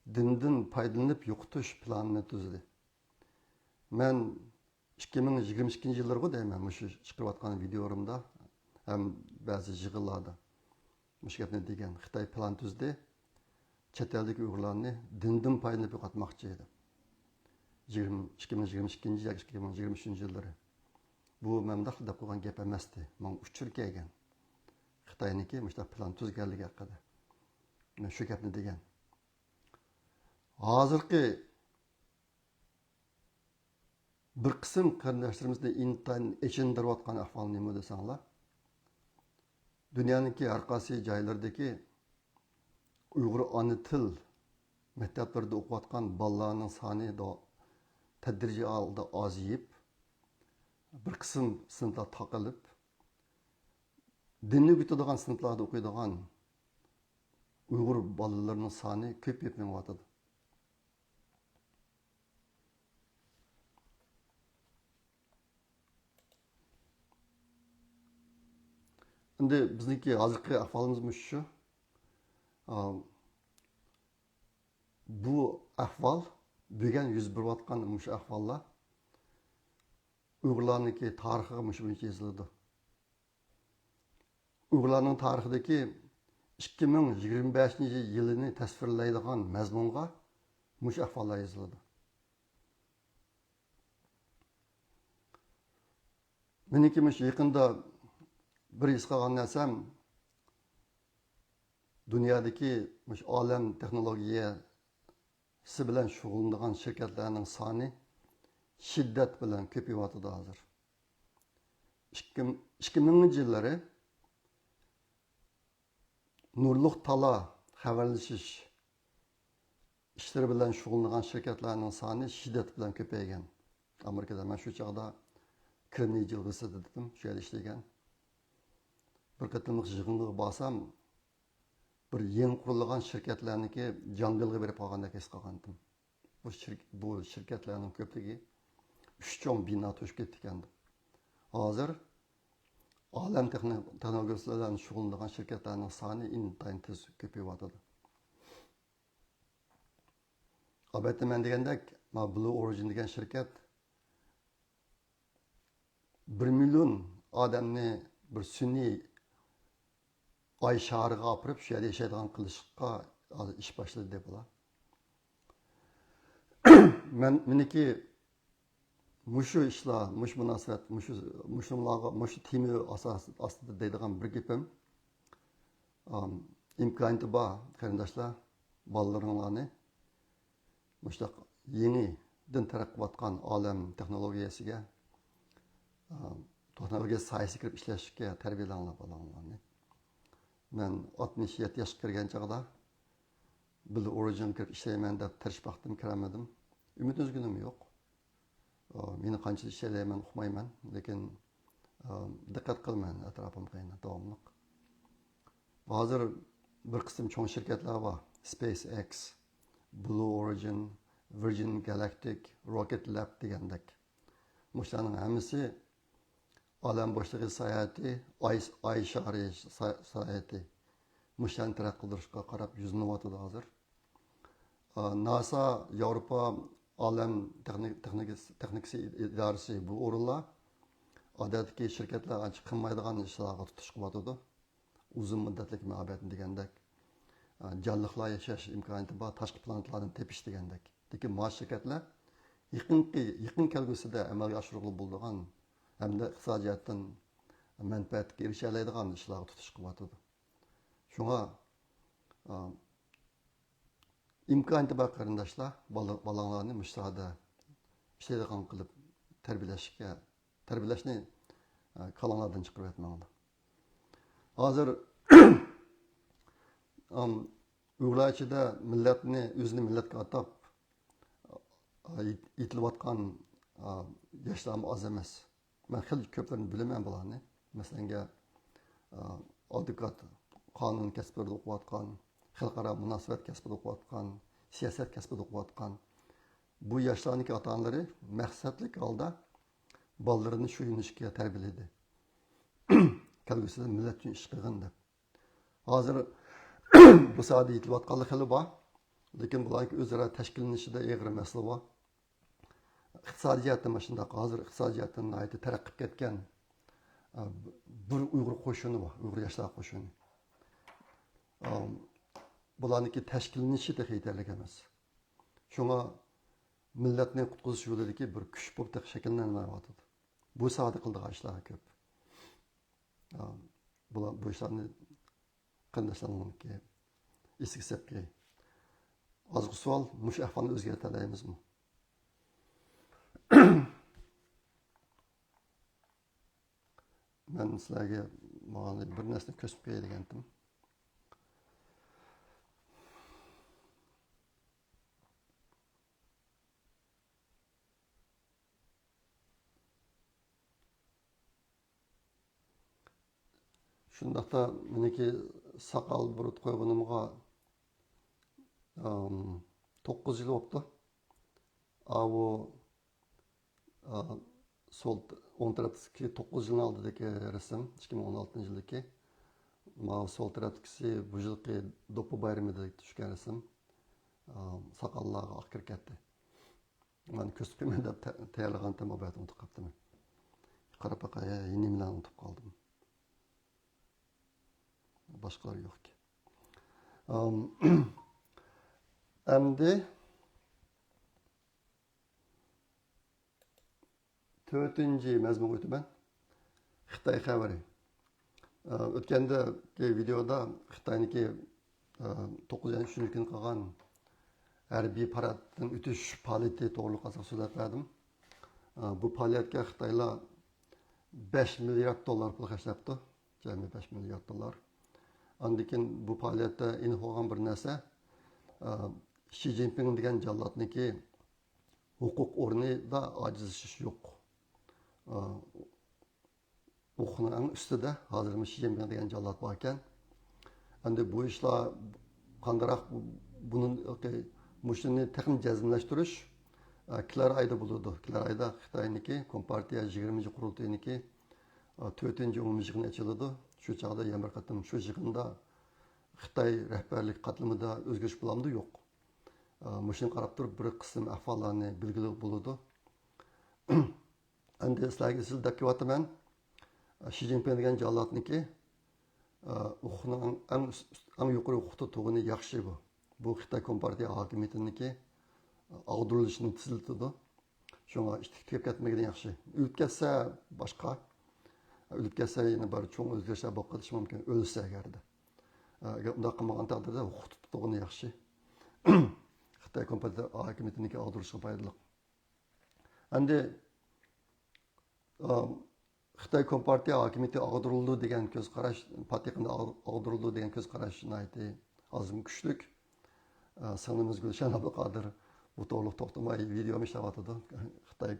دىندىن پايدىلىنىپ يوقىتىش پىلانىنى تۈزدى. مەن ئىككى مىڭ يىگىرمە ئىككىنچى يىللىرىغۇ دەيمەن، مۇشۇ چىقىرىۋاتقان ۋىدىيولىرىمدا ھەم بەزى يىغىنلاردا مۇشۇ گەپنى دېگەن. خىتاي پىلان تۈزدى، چەت ئەلدىكى ئۇيغۇرلارنى دىندىن پايدىلىنىپ يوقاتماقچى دەپ. يىگىرمە، ئىككى مىڭ يىگىرمە ئىككىنچى ياكى ئىككى مىڭ يىگىرمە ئۈچىنچى يىللىرى. بۇ مەن مۇنداق دەپ قويغان گەپ ئەمەستى. ماڭا ئۇچۇر كەلگەن. خىتاينىڭكى مۇشۇنداق پىلان تۈزگەنلىكى ھەققىدە. مەن شۇ گەپنى دېگەن. ھازىرقى بىر قىسىم قېرىنداشلىرىمىزنى ئىنتايىن ئېچىندۇرۇۋاتقان ئەھۋال نېمە دېسەڭلار، دۇنيانىڭكى ھەر قايسى جايلىرىدىكى ئۇيغۇر ئانا تىل مەكتەپلىرىدە ئوقۇۋاتقان بالىلارنىڭ سانى دو-، تەدرىجىي ھالدا ئازىيىپ، بىر قىسىم سىنىپلار تاقىلىپ، دىننى ئۆگىتىدىغان سىنىپلاردا ئوقۇيدىغان ئۇيغۇر بالىلىرىنىڭ سانى كۆپىيىپ مېڭىۋاتىدۇ. ئەمدى بىزنىڭكى ھازىرقى ئەھۋالىمىز مۇشۇ. ئا، بۇ ئەھۋال، بۈگۈن يۈز بېرىۋاتقان مۇشۇ ئەھۋاللار ئۇيغۇرلارنىڭكى تارىخىغا مۇشۇ بويىچە يېزىلىدۇ. ئۇيغۇرلارنىڭ تارىخىدىكى ئىككى مىڭ يىگىرمە بەشىنچى يىلىنى تەسۋىرلەيدىغان مەزمۇنغا مۇشۇ ئەھۋاللار يېزىلىدۇ. مېنىڭكى مۇشۇ يېقىندا بىر ھېس قىلغان نەرسەم، دۇنيادىكى مۇشۇ ئالەم تېخنولوگىيەسى بىلەن شۇغۇللىنىدىغان شىركەتلەرنىڭ سانى شىددەت بىلەن كۆپىيىۋاتىدۇ ھازىر. ئىككى، ئىككى مىڭىنچى يىللىرى نۇرلۇق تالا خەۋەرلىشىش ئىشلىرى بىلەن شۇغۇللىنىدىغان شىركەتلەرنىڭ سانى شىددەت بىلەن كۆپەيگەن. ئامېرىكىدا مەن شۇ چاغدا كرېمنىي جىلغىسىدا ئىدىم، شۇ يەردە ئىشلىگەن. بىر قېتىملىق يىغىنغا بارسام، بىر يېڭى قۇرۇلغان شىركەتلەرنىڭكى جاڭگىلغا بېرىپ قالغاندەك ھېس قىلغانتىم. بۇ شىر-، بۇ شىركەتلەرنىڭ كۆپلۈكى ئۈچ چوڭ بىنا توشۇپ كېتىپتىكەن. ھازىر ئالەم تېخنو-، تېخنولوگىيىسى بىلەن شۇغۇللىنىدىغان شىركەتلەرنىڭ سانى ئىنتايىن تېز كۆپىيىۋاتىدۇ. ئەلۋەتتە، مەن دېگەندەك، مانا بلۇ ئورىجىن دېگەن شىركەت بىر مىليون ئادەمنى بىر سۈنئىي ئاي شارىغا ئاپىرىپ، شۇ يەردە ياشايدىغان قىلىشقا ھازىر ئىش باشلىدى بۇلار. مەن، مېنىڭكى مۇشۇ ئىشلار، مۇشۇ مۇناسىۋەت، مۇشۇ، مۇشۇلارغا، مۇشۇ تېما ئاساس ئاستىدا دەيدىغان بىر گېپىم، ئام، ئىمكانىيىتى بار قېرىنداشلار، بالىلىرىڭلارنى مۇشۇنداق يېڭىدىن تەرەققىي قىلىۋاتقان ئالەم تېخنولوگىيەسىگە، ئا، تېخنولوگىيە ساھەسىگە كىرىپ ئىشلەشكە تەربىيەلەڭلار بالىڭلارنى. مەن ئاتمىش يەتتە ياشقا كىرگەن چاغدا بىل ئورىجىنغا كىرىپ ئىشلەيمەن دەپ تىرىشىپ باقتىم، كىرەلمىدىم. ئۈمىد ئۈزگىنىم يوق. ئا، مېنى قانچىلىك ئىشلەيدىغان ئۇقمايمەن، لېكىن، ئا، دىققەت قىلىمەن ئەتراپىمغا يەنە داۋاملىق. ھازىر بىر قىسىم چوڭ شىركەتلەر بار. سپېيس ئېكس، بلۇ ئورىجىن، ۋىرجىن گالاكتىك، روكېت لەب دېگەندەك. مۇشۇلارنىڭ ھەممىسى ئالەم بوشلۇقى ساياھىتى، ئاي، ئاي شارى سا-، ساياھىتى. مۇشۇلارنى تەرەققىي قىلدۇرۇشقا قاراپ يۈزلىنىۋاتىدۇ ھازىر. ئا، ناسا، ياۋروپا ئالەم تېخنىك-، تېخنىكىس-، تېخنىكىسى ئىدارىسى بۇ ئورۇنلار ئادەتتىكى شىركەتلەر ئانچە قىلمايدىغان ئىشلارغا تۇتۇش قىلىۋاتىدۇ. ئۇزۇن مۇددەتلىك مۇھەببەتنى دېگەندەك، ئا، جانلىقلار ياشاش ئىمكانىيىتى بار تاشقى پلانېتىلارنى تېپىش دېگەندەك. لېكىن ماۋۇ شىركەتلەر يېقىنقى، يېقىن كەلگۈسىدە ئەمەلگە ئاشۇرغىلى بولىدىغان ھەمدە ئىقتىسادىي جەھەتتىن مەنپەئەتكە ئېرىشەلەيدىغان ئىشلارغا تۇتۇش قىلىۋاتىدۇ. شۇڭا، ئا، ئىمكانىيىتى بار قېرىنداشلار، بالا-، بالاڭلارنى مۇشۇ ساھەدە ئىشلەيدىغان قىلىپ تەربىيەلەشكە، تەربىيەلەشنى، ئا، كاللاڭلاردىن چىقىرىۋەتمەڭلار. ھازىر، ئام، ئۇيغۇرلار ئىچىدە مىللەتنى، ئۆزىنى مىللەتكە ئاتاپ، ئا، يېت-، يېتىلىۋاتقان، ئا، ياشلارمۇ ئاز ئەمەس. مەن خېلى كۆپلىرىنى بىلىمەن بۇلارنى. مەسىلەنگە، ئا، ئادۋوكات، قانۇن كەسپىدە ئوقۇۋاتقان، خەلقئارا مۇناسىۋەت كەسپىدە ئوقۇۋاتقان، سىياسەت كەسپىدە ئوقۇۋاتقان، بۇ ياشلارنىڭكى ئاتا-ئانىلىرى مەقسەتلىك ھالدا بالىلىرىنى شۇ يۆنىلىشكە تەربىيەلىدى. كەلگۈسىدە مىللەت ئۈچۈن ئىش قىلغىن دەپ. ھازىر بۇ ساھەدە يېتىلىۋاتقانلار خېلى بار. لېكىن بۇلارنىڭ ئۆزئارا تەشكىللىنىشىدە ئېغىر مەسىلە بار. ئىقتىسادىي جەھەتتىن مۇشۇنداق، ھازىر ئىقتىسادىي جەھەتتىن ناھايىتى تەرەققىي قىلىپ كەتكەن، ئە، بىر ئۇيغۇر قوشۇنى بار، ئۇيغۇر ياشلار قوشۇنى. ئە، بۇلارنىڭكى تەشكىللىنىشى تېخى يېتەرلىك ئەمەس. شۇڭا مىللەتنى قۇتقۇزۇش يولىدىكى بىر كۈچ بولۇپ تېخى شەكىللەنمەيۋاتىدۇ. بۇ ساھەدە قىلىدىغان ئىشلار كۆپ. ئا، بۇلار، بۇ ئىشلارنى قېرىنداشلارنىڭكى ئېسىگە سەپكەي. ھازىرقى سوئال، مۇشۇ ئەھۋالنى ئۆزگەرتەلەيمىزمۇ؟ مەن سىلەرگە مانا بىر نەرسىنى كۆرسىتىپ قوياي دېگەنتىم. شۇنداقتا مېنىڭكى ساقال بۇرۇت قويغىنىمغا، ئام، توققۇز يىل بوپتۇ. ئاۋۇ، ئا، سول، ئوڭ تەرەپتىكى توققۇز يىلنىڭ ئالدىدىكى رەسىم، ئىككى مىڭ ئون ئالتىنچى يىلدىكى. ماۋۇ سول تەرەپتىكىسى بۇ يىلقى دوپپا بايرىمىدا چۈشكەن رەسىم. ئا، ساقاللارغا ئاق كىرىپ كەتتى. مانا كۆرسىتىپ قويىمەن دەپ تە-، تەييارلىغانتىم، ئۇنتۇپ قاپتىمەن. قاراپ باقاي، ھە، نېمىلەرنى ئۇنتۇپ قالدىم. باشقىلار يوقكەن. ئەم، ئەمدى تۆتىنچى مەزمۇنغا ئۆتىمەن. خىتاي خەۋىرى. ئە، ئۆتكەندىكى ۋىدېئودا خىتاينىڭكى، ئە، توققۇزىنچى ئاينىڭ ئۈچىنچى كۈنى قىلغان ھەربىي پاراتتىن ئۆتۈش پائالىيىتى توغرىلىق ئازراق سۆزلەپ بەردىم. ئە، بۇ پائالىيەتكە خىتايلار بەش مىليارد دوللار پۇل خەجلەپتۇ. جەمئىي بەش مىليارد دوللار. ئاندىن كېيىن بۇ پائالىيەتتە ئېنىق بولغان بىر نەرسە، ئە، شى جىنپىڭ دېگەن جاللاتنىڭكى ھوقۇق ئورنىدا ئاجىزلىشىش يوق. ئە، ھوقۇقنىڭ ئەڭ ئۈستىدە ھازىرمۇ شى جىنپىڭ دېگەن جاللات باركەن. ئەمدى بۇ ئىشلار قانداقراق بۇنى، مۇشۇنى تېخىمۇ جەزملەشتۈرۈش، ئە، كېلەر ئايدا بولىدۇ. كېلەر ئايدا خىتاينىڭكى كومپارتىيە يىگىرمىنچى قۇرۇلتىيىنىڭكى، ئە، تۆتىنچى ئومۇمىي يىغىنى ئېچىلىدۇ. شۇ چاغدا يەنە بىر قېتىم شۇ يىغىندا خىتاي رەھبەرلىك قاتلىمىدا ئۆزگىرىش بولامدۇ، يوق؟ ئە، مۇشۇنى قاراپ تۇرۇپ بىر قىسىم ئەھۋاللارنى بىلگىلى بولىدۇ. ئەمدى سىلەرگە ئىزچىل دەپ كېلىۋاتىمەن. شى جىنپىڭ دېگەن جاللاتنىڭكى، ئە، ھوقۇقنىڭ ئەڭ، ئەڭ ئۈست-، ئەڭ يۇقىرى ھوقۇقتا تۇرغىنى ياخشى بۇ. بۇ خىتاي كومپارتىيە ھاكىمىيىتىنىڭكى، ئە، ئاغدۇرۇلۇشىنى تېزلىتىدۇ. شۇڭا ئىتتىك تۈگەپ كەتمىگىنى ياخشى. ئۆلۈپ كەتسە باشقا. ئۆلۈپ كەتسە يەنە بىر چوڭ ئۆزگىرىشلەر بولۇپ قېلىشى مۇمكىن. ئۆلسە ئەگەردە. ئەگەر ئۇنداق قىلمىغان تەقدىردە ھوقۇق تۇتقىنى ياخشى. خىتاي كومپارتىيە ھاكىمىيىتىنىڭكى ئاغدۇرۇشىغا پايدىلىق. ئەمدى، ئا، خىتاي كومپارتىيە ھاكىمىيىتى ئاغدۇرۇلىدۇ دېگەن كۆز قاراش، پات يېقىندا ئاغ-، ئاغدۇرۇلىدۇ دېگەن كۆز قاراش ناھايىتى ئازمۇ كۈچلۈك. ئا، سىڭلىمىز گۈلشەن ئابدۇقادىر بۇ توغرىلىق توختىماي ۋىدېو ئىشلەۋاتىدۇ. خىتاي،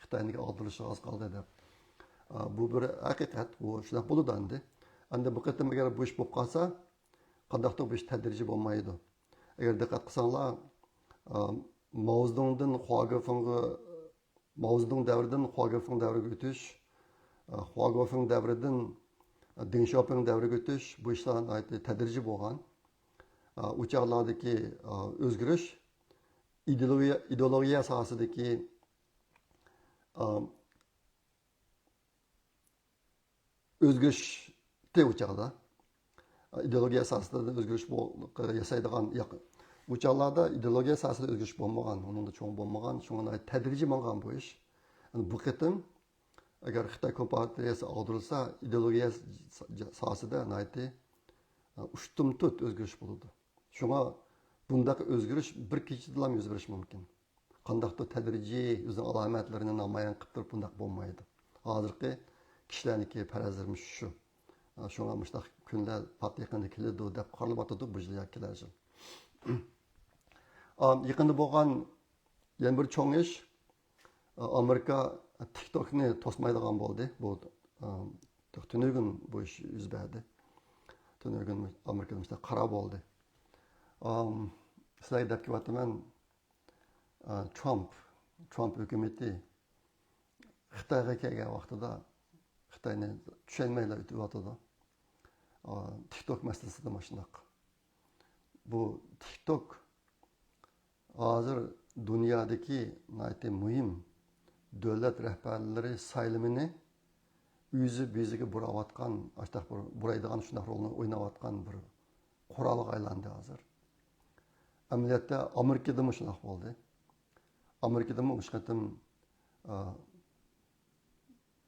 خىتاينىڭ ئاغدۇرۇلۇشىغا ئاز قالدى دەپ. ئا، بۇ بىر ھەقىقەت، بۇ شۇنداق بولىدۇ ئەمدى. ئەمدى بۇ قېتىم ئەگەر بۇ ئىش بولۇپ قالسا، قانداقتۇر بۇ ئىش تەدرىجىي بولمايدۇ. ئەگەر دىققەت قىلساڭلار، ئا، ماۋزېدۇڭدىن خۇاگېفېڭغا، ماۋزېدۇڭ دەۋرىدىن خۇاگېفېڭ دەۋرىگە ئۆتۈش، ئا، خۇاگېفېڭ دەۋرىدىن دېڭ شياۋپىڭ دەۋرىگە ئۆتۈش، بۇ ئىشلار ناھايىتى تەدرىجىي بولغان. ئا، ئۇ چاغلاردىكى، ئا، ئۆزگىرىش ئىدېئولوگىيە، ئىدېئولوگىيە ساھەسىدىكى، ئا، ئۆزگىرىشتى ئۇ چاغدا. ئىدېئولوگىيە ئاساسىدا ئۆزگىرىش بول-، ياسايدىغان، ياق، ئۇ چاغلاردا ئىدېئولوگىيە ئاساسىدا ئۆزگىرىش بولمىغان، ئۇنىڭدا چوڭ بولمىغان، شۇڭا ناھايىتى تەدرىجىي ماڭغان بۇ ئىش. يەنى بۇ قېتىم ئەگەر خىتاي كومپارتىيەسى ئاغدۇرۇلسا، ئىدېئولوگىيە سا-، ساھەسىدە ناھايىتى، ئۇشتۇمتۇت ئۆزگىرىش بولىدۇ. شۇڭا بۇنداق ئۆزگىرىش بىر كېچىدىلا يۈز بېرىشى مۇمكىن. قانداقتۇر تەدرىجىي ئۆزىنىڭ ئالامەتلىرىنى نامايان قىلىپ تۇرۇپ بۇنداق بولمايدۇ. ھازىرقى كىشىلەرنىڭكى پەرەزلىرىمۇ شۇ. شۇڭا مۇشۇنداق كۈنلەر پات يېقىندا كېلىدۇ دەپ قارىلىۋاتىدۇ بۇ يىل ياكى كېلەر يىل. ئا، يېقىندا بولغان يەنە بىر چوڭ ئىش، ئامېرىكا تىك توكنى توسمايدىغان بولدى. بۇ، ئا، تۈنۈگۈن بۇ ئىش يۈز بەردى. تۈنۈگۈن ئامېرىكىدا مۇشۇنداق قارار بولدى. ئام، سىلەرگە دەپ كېلىۋاتىمەن، ئا، ترامپ، ترامپ ھۆكۈمىتى خىتايغا كەلگەن ۋاقتىدا خىتاينى چۈشەنمەيلا ئۆتۈۋاتىدۇ. ئا، تىك توك مەسىلىسىدە مۇشۇنداق. بۇ تىك توك ھازىر دۇنيادىكى ناھايىتى مۇھىم دۆلەت رەھبەرلىرى سايلىمىنى ئۆزى بېزىگە بۇراۋاتقان، ئاشتاق بۇر-، بۇرايدىغان شۇنداق رولنى ئويناۋاتقان بىر قورالغا ئايلاندى ھازىر. ئەمەلىيەتتە ئامېرىكىدىمۇ شۇنداق بولدى. ئامېرىكىدىمۇ مۇشۇ قېتىم، ئا،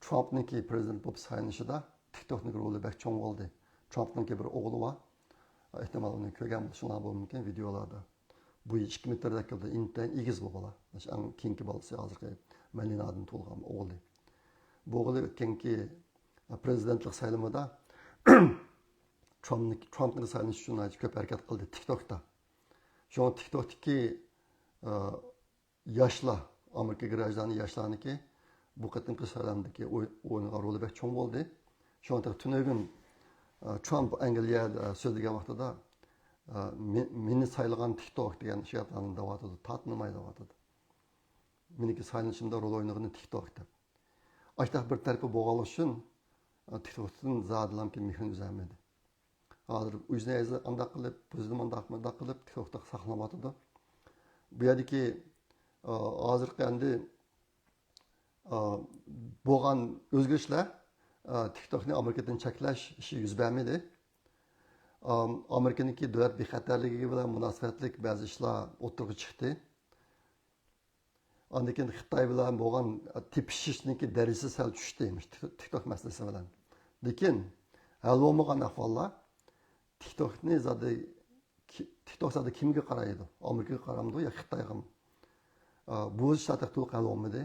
ترامپنىڭكى پرېزىدېنت بولۇپ سايلىنىشىدا تىك توكنىڭ رولى بەك چوڭ بولدى. ترامپنىڭكى بىر ئوغلى بار. ئېھتىمال ئۇنى كۆرگەن بولۇشۇڭلار بولۇشى مۇمكىن ۋىدېئولاردا. بويى ئىككى مېتىردەك كېلىدۇ، ئىنتايىن ئېگىز بۇ بالا. ئەڭ كېيىنكى بالىسى ھازىرقى مەلىنادىن تۇغۇلغان ئوغلى. بۇ ئوغلى ئۆتكەنكى پرېزىدېنتلىق سايلىمىدا ترامپنى، ترامپنى سايلىنىش ئۈچۈن ناھايىتى كۆپ ھەرىكەت قىلدى تىك توكتا. شۇڭا تىك توكتىكى، ئە، ياشلار، ئامېرىكا گراژدانى ياشلارنىڭكى بۇ قېتىمقى سايلامدىكى ئوي-، ئوينىغان رولى بەك چوڭ بولدى. شۇڭا تېخى تۈنۈگۈن، ئە، ترامپ ئەنگلىيەدە سۆزلىگەن ۋاقتىدا، ئە، مې-، مېنى سايلىغان تىك توك دېگەن شېئىرلارنى دەۋاتىدۇ، تاتنىماي دەۋاتىدۇ. مېنىڭكى سايلىنىشىمدا رول ئوينىغىنى تىك توك دەپ. ئاشتاق بىر تەرىپى بولغانلىقى ئۈچۈن، ئە، تىك توكتىن زادىلامكى مېھرىنى ئۈزەلمىدى. ھازىر ئۆزىنى ئەزىز ئانداق قىلىپ، بۇزدىمۇ ئانداق، مۇنداق قىلىپ، تىك توكتا ساقلىنىۋاتىدۇ. بۇ يەردىكى، ئا، ھازىرقى ئەمدى، ئا، بولغان ئۆزگىرىشلەر، ئا، تىك توكنى ئامېرىكىدىن چەكلەش ئىشى يۈز بەرمىدى. ئا، ئامېرىكىنىڭكى دۆلەت بىخەتەرلىكى بىلەن مۇناسىۋەتلىك بەزى ئىشلار ئوتتۇرىغا چىقتى. ئاندىن كېيىن خىتاي بىلەن بولغان تېپىشىشنىڭكى دەرىجىسى سەل چۈشتى، مۇشۇ تىك توك مەسىلىسى بىلەن. لېكىن ھەل بولمىغان ئەھۋاللار، تىك توكنى زادى، تىك توك زادى كىمگە قارايدۇ؟ ئامېرىكىغا قارامدۇ يا خىتايغىمۇ؟ ئا، بۇ ئىشلار تېخى تولۇق ھەل بولمىدى.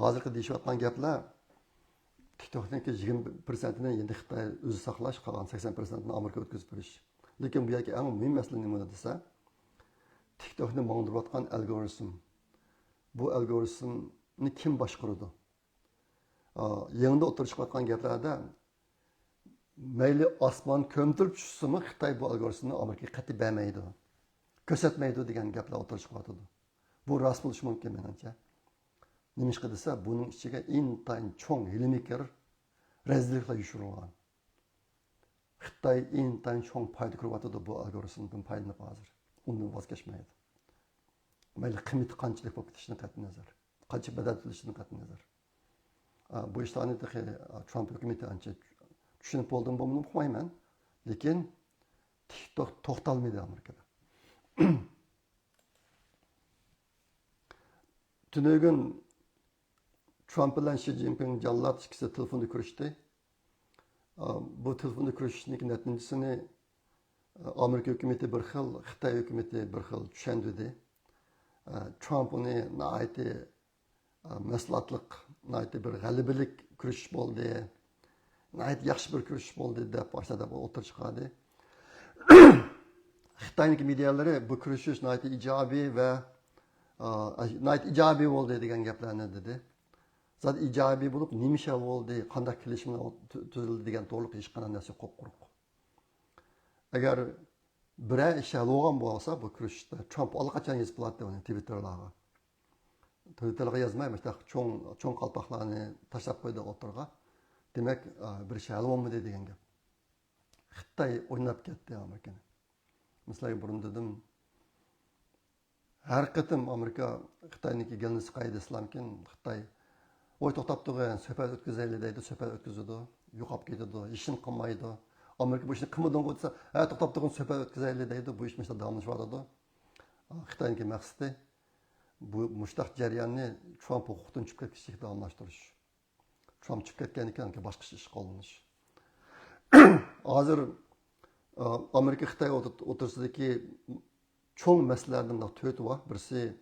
ھازىرقى دېيىشىۋاتقان گەپلەر، تىك توكنىڭكى يىگىرمە پىرسەنتىنى يەنە خىتاي ئۆزى ساقلاش، قالغان سەكسەن پىرسەنتىنى ئامېرىكىغا ئۆتكۈزۈپ بېرىش. لېكىن بۇ يەردىكى ئەڭ مۇھىم مەسىلە نېمە دېسە، تىك توكنى ماڭدۇرۇۋاتقان ئەلگورىتم. بۇ ئەلگورىتمنى كىم باشقۇرىدۇ؟ ئا، يېڭىدا ئوتتۇرىغا چىقىۋاتقان گەپلەردە، مەيلى ئاسمان كۆمتۈرۈپ چۈشسىمۇ، خىتاي بۇ ئەلگورىتمنى ئامېرىكىغا قەتئىي بەرمەيدۇ، كۆرسەتمەيدۇ دېگەن گەپلەر ئوتتۇرىغا چىقىۋاتىدۇ. بۇ راست بولۇشى مۇمكىن، مېنىڭچە. نېمىشقا دېسە، بۇنىڭ ئىچىگە ئىنتايىن چوڭ، ھىيلە-مىكىر، رەزىللىكلەر يوشۇرۇلغان. خىتاي ئىنتايىن چوڭ پايدا كۆرۈۋاتىدۇ بۇ ئالگورىتمدىن پايدىلىنىپ ھازىر. ئۇندىن ۋاز كەچمەيدۇ. مەيلى قىممىتى قانچىلىك بولۇپ كېتىشىدىن قەتئىينەزەر، قانچە بەدەل تۆلىشىدىن قەتئىينەزەر. ئا، بۇ ئىشلارنى تېخى، ئا، ترامپ ھۆكۈمىتى ئانچە چۈشىنىپ بولدىمۇ بولمىدىمۇ ئۇقمايمەن. لېكىن تىك توك توختالمىدى ئامېرىكىدا. تۈنۈگۈن ترامپ بىلەن شى جىنپىڭ جانلىق ئىككىسى تېلېفوندا كۆرۈشتى. بۇ تېلېفوندا كۆرۈشۈشنىڭ نەتىجىسىنى ئامېرىكا ھۆكۈمىتى بىر خىل، خىتاي ھۆكۈمىتى بىر خىل چۈشەندۈردى. ترامپ ئۇنى ناھايىتى مەھسۇلاتلىق، ناھايىتى بىر غەلىبىلىك كۆرۈشۈش بولدى، ناھايىتى ياخشى بىر كۆرۈشۈش بولدى دەپ ئاشۇنداق دەپ ئوتتۇرىغا چىقاردى. خىتاينىڭ مېدىيالىرى بۇ كۆرۈشۈش ناھايىتى ئىجابىي ۋە ناھايىتى ئىجابىي بولدى دېگەن گەپلەرنى دېدى. زادى ئىجابىي بولۇپ، نېمە ئىش ھەل بولدى، قانداق كېلىشىم بىلەن تۈزۈلدى دېگەن توغرۇلۇق ھېچقانداق نەرسە قۇرۇق. ئەگەر بىرەر ئىش ھەل بولغان بولسا، بۇ كۆرۈشۈشتە ترامپ ئاللىقاچان يېزىپ بولاتتى ئۇنى تىۋىتتېرلارغا. تىۋىتتېرلارغا يازماي، مۇشۇنداق چوڭ، چوڭ قالپاقلارنى تاشلاپ قويدى ئوتتۇرىغا. دېمەك، بىر ئىش ھەل بولمىدى دېگەن گەپ. خىتاي ئويناپ كەتتى ئامېرىكىنى. مەسىلەن، بۇرۇن دېدىم، ھەر قېتىم ئامېرىكا خىتاينىڭكى گېلىنى سىقاي دېسىلامكىن، خىتاي، ۋاي، توختاپ تۇرغىن، سۆھبەت ئۆتكۈزەيلى دەيدۇ، سۆھبەت ئۆتكۈزىدۇ، يوقاپ كېتىدۇ، ھېچنېمە قىلمايدۇ. ئامېرىكا بۇ ئىشنى قىلمىدىڭغۇ دېسە، ھە، توختاپ تۇرغىن، سۆھبەت ئۆتكۈزەيلى دەيدۇ، بۇ ئىش مۇشۇنداق داۋاملىشىۋاتىدۇ. خىتاينىڭكى مەقسىتى، بۇ مۇشۇنداق جەرياننى ترامپ ھوقۇقتىن چۈشۈپ كەتكۈچىلىك داۋاملاشتۇرۇش. ترامپ چۈشۈپ كەتكەندىن كېيىن باشقىچە ئىش قوللىنىش. ھازىر، ئامېرىكا خىتاي ئوتتۇرىسىدىكى چوڭ مەسىلىلەردىن تۆتى بار. بىرسى،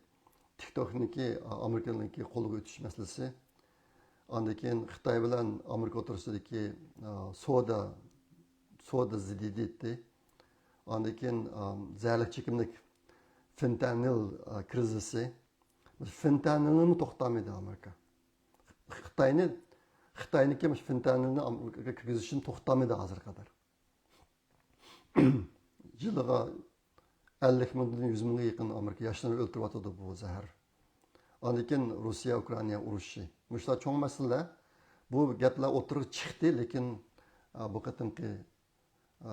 تىك توكنىڭكى، ئامېرىكىنىڭكى قولىغا ئۆتۈش مەسىلىسى. ئاندىن كېيىن خىتاي بىلەن ئامېرىكا ئوتتۇرىسىدىكى، سودا، سودا زىددىيىتى. ئاندىن كېيىن، زەھەرلىك چېكىملىك فېنتانىل، كىرىزىسى. فېنتانىلمۇ توختىمىدى ئامېرىكا. خىتاينى، خىتاينىڭكى مۇشۇ فېنتانىلنى ئامېرىكىغا كىرگۈزۈشىنى توختىمىدى ھازىرغا قەدەر. يىلىغا ئەللىك مىڭدىن يۈز مىڭغا يېقىن ئامېرىكا ياشلىرىنى ئۆلتۈرۈۋاتىدۇ بۇ زەھەر. ئاندىن كېيىن روسىيە، ئۇكرائىنا ئۇرۇشى. مۇشۇلار چوڭ مەسىلىلەر. بۇ گەپلەر ئوتتۇرىغا چىقتى، لېكىن، ئا، بۇ قېتىمقى، ئا،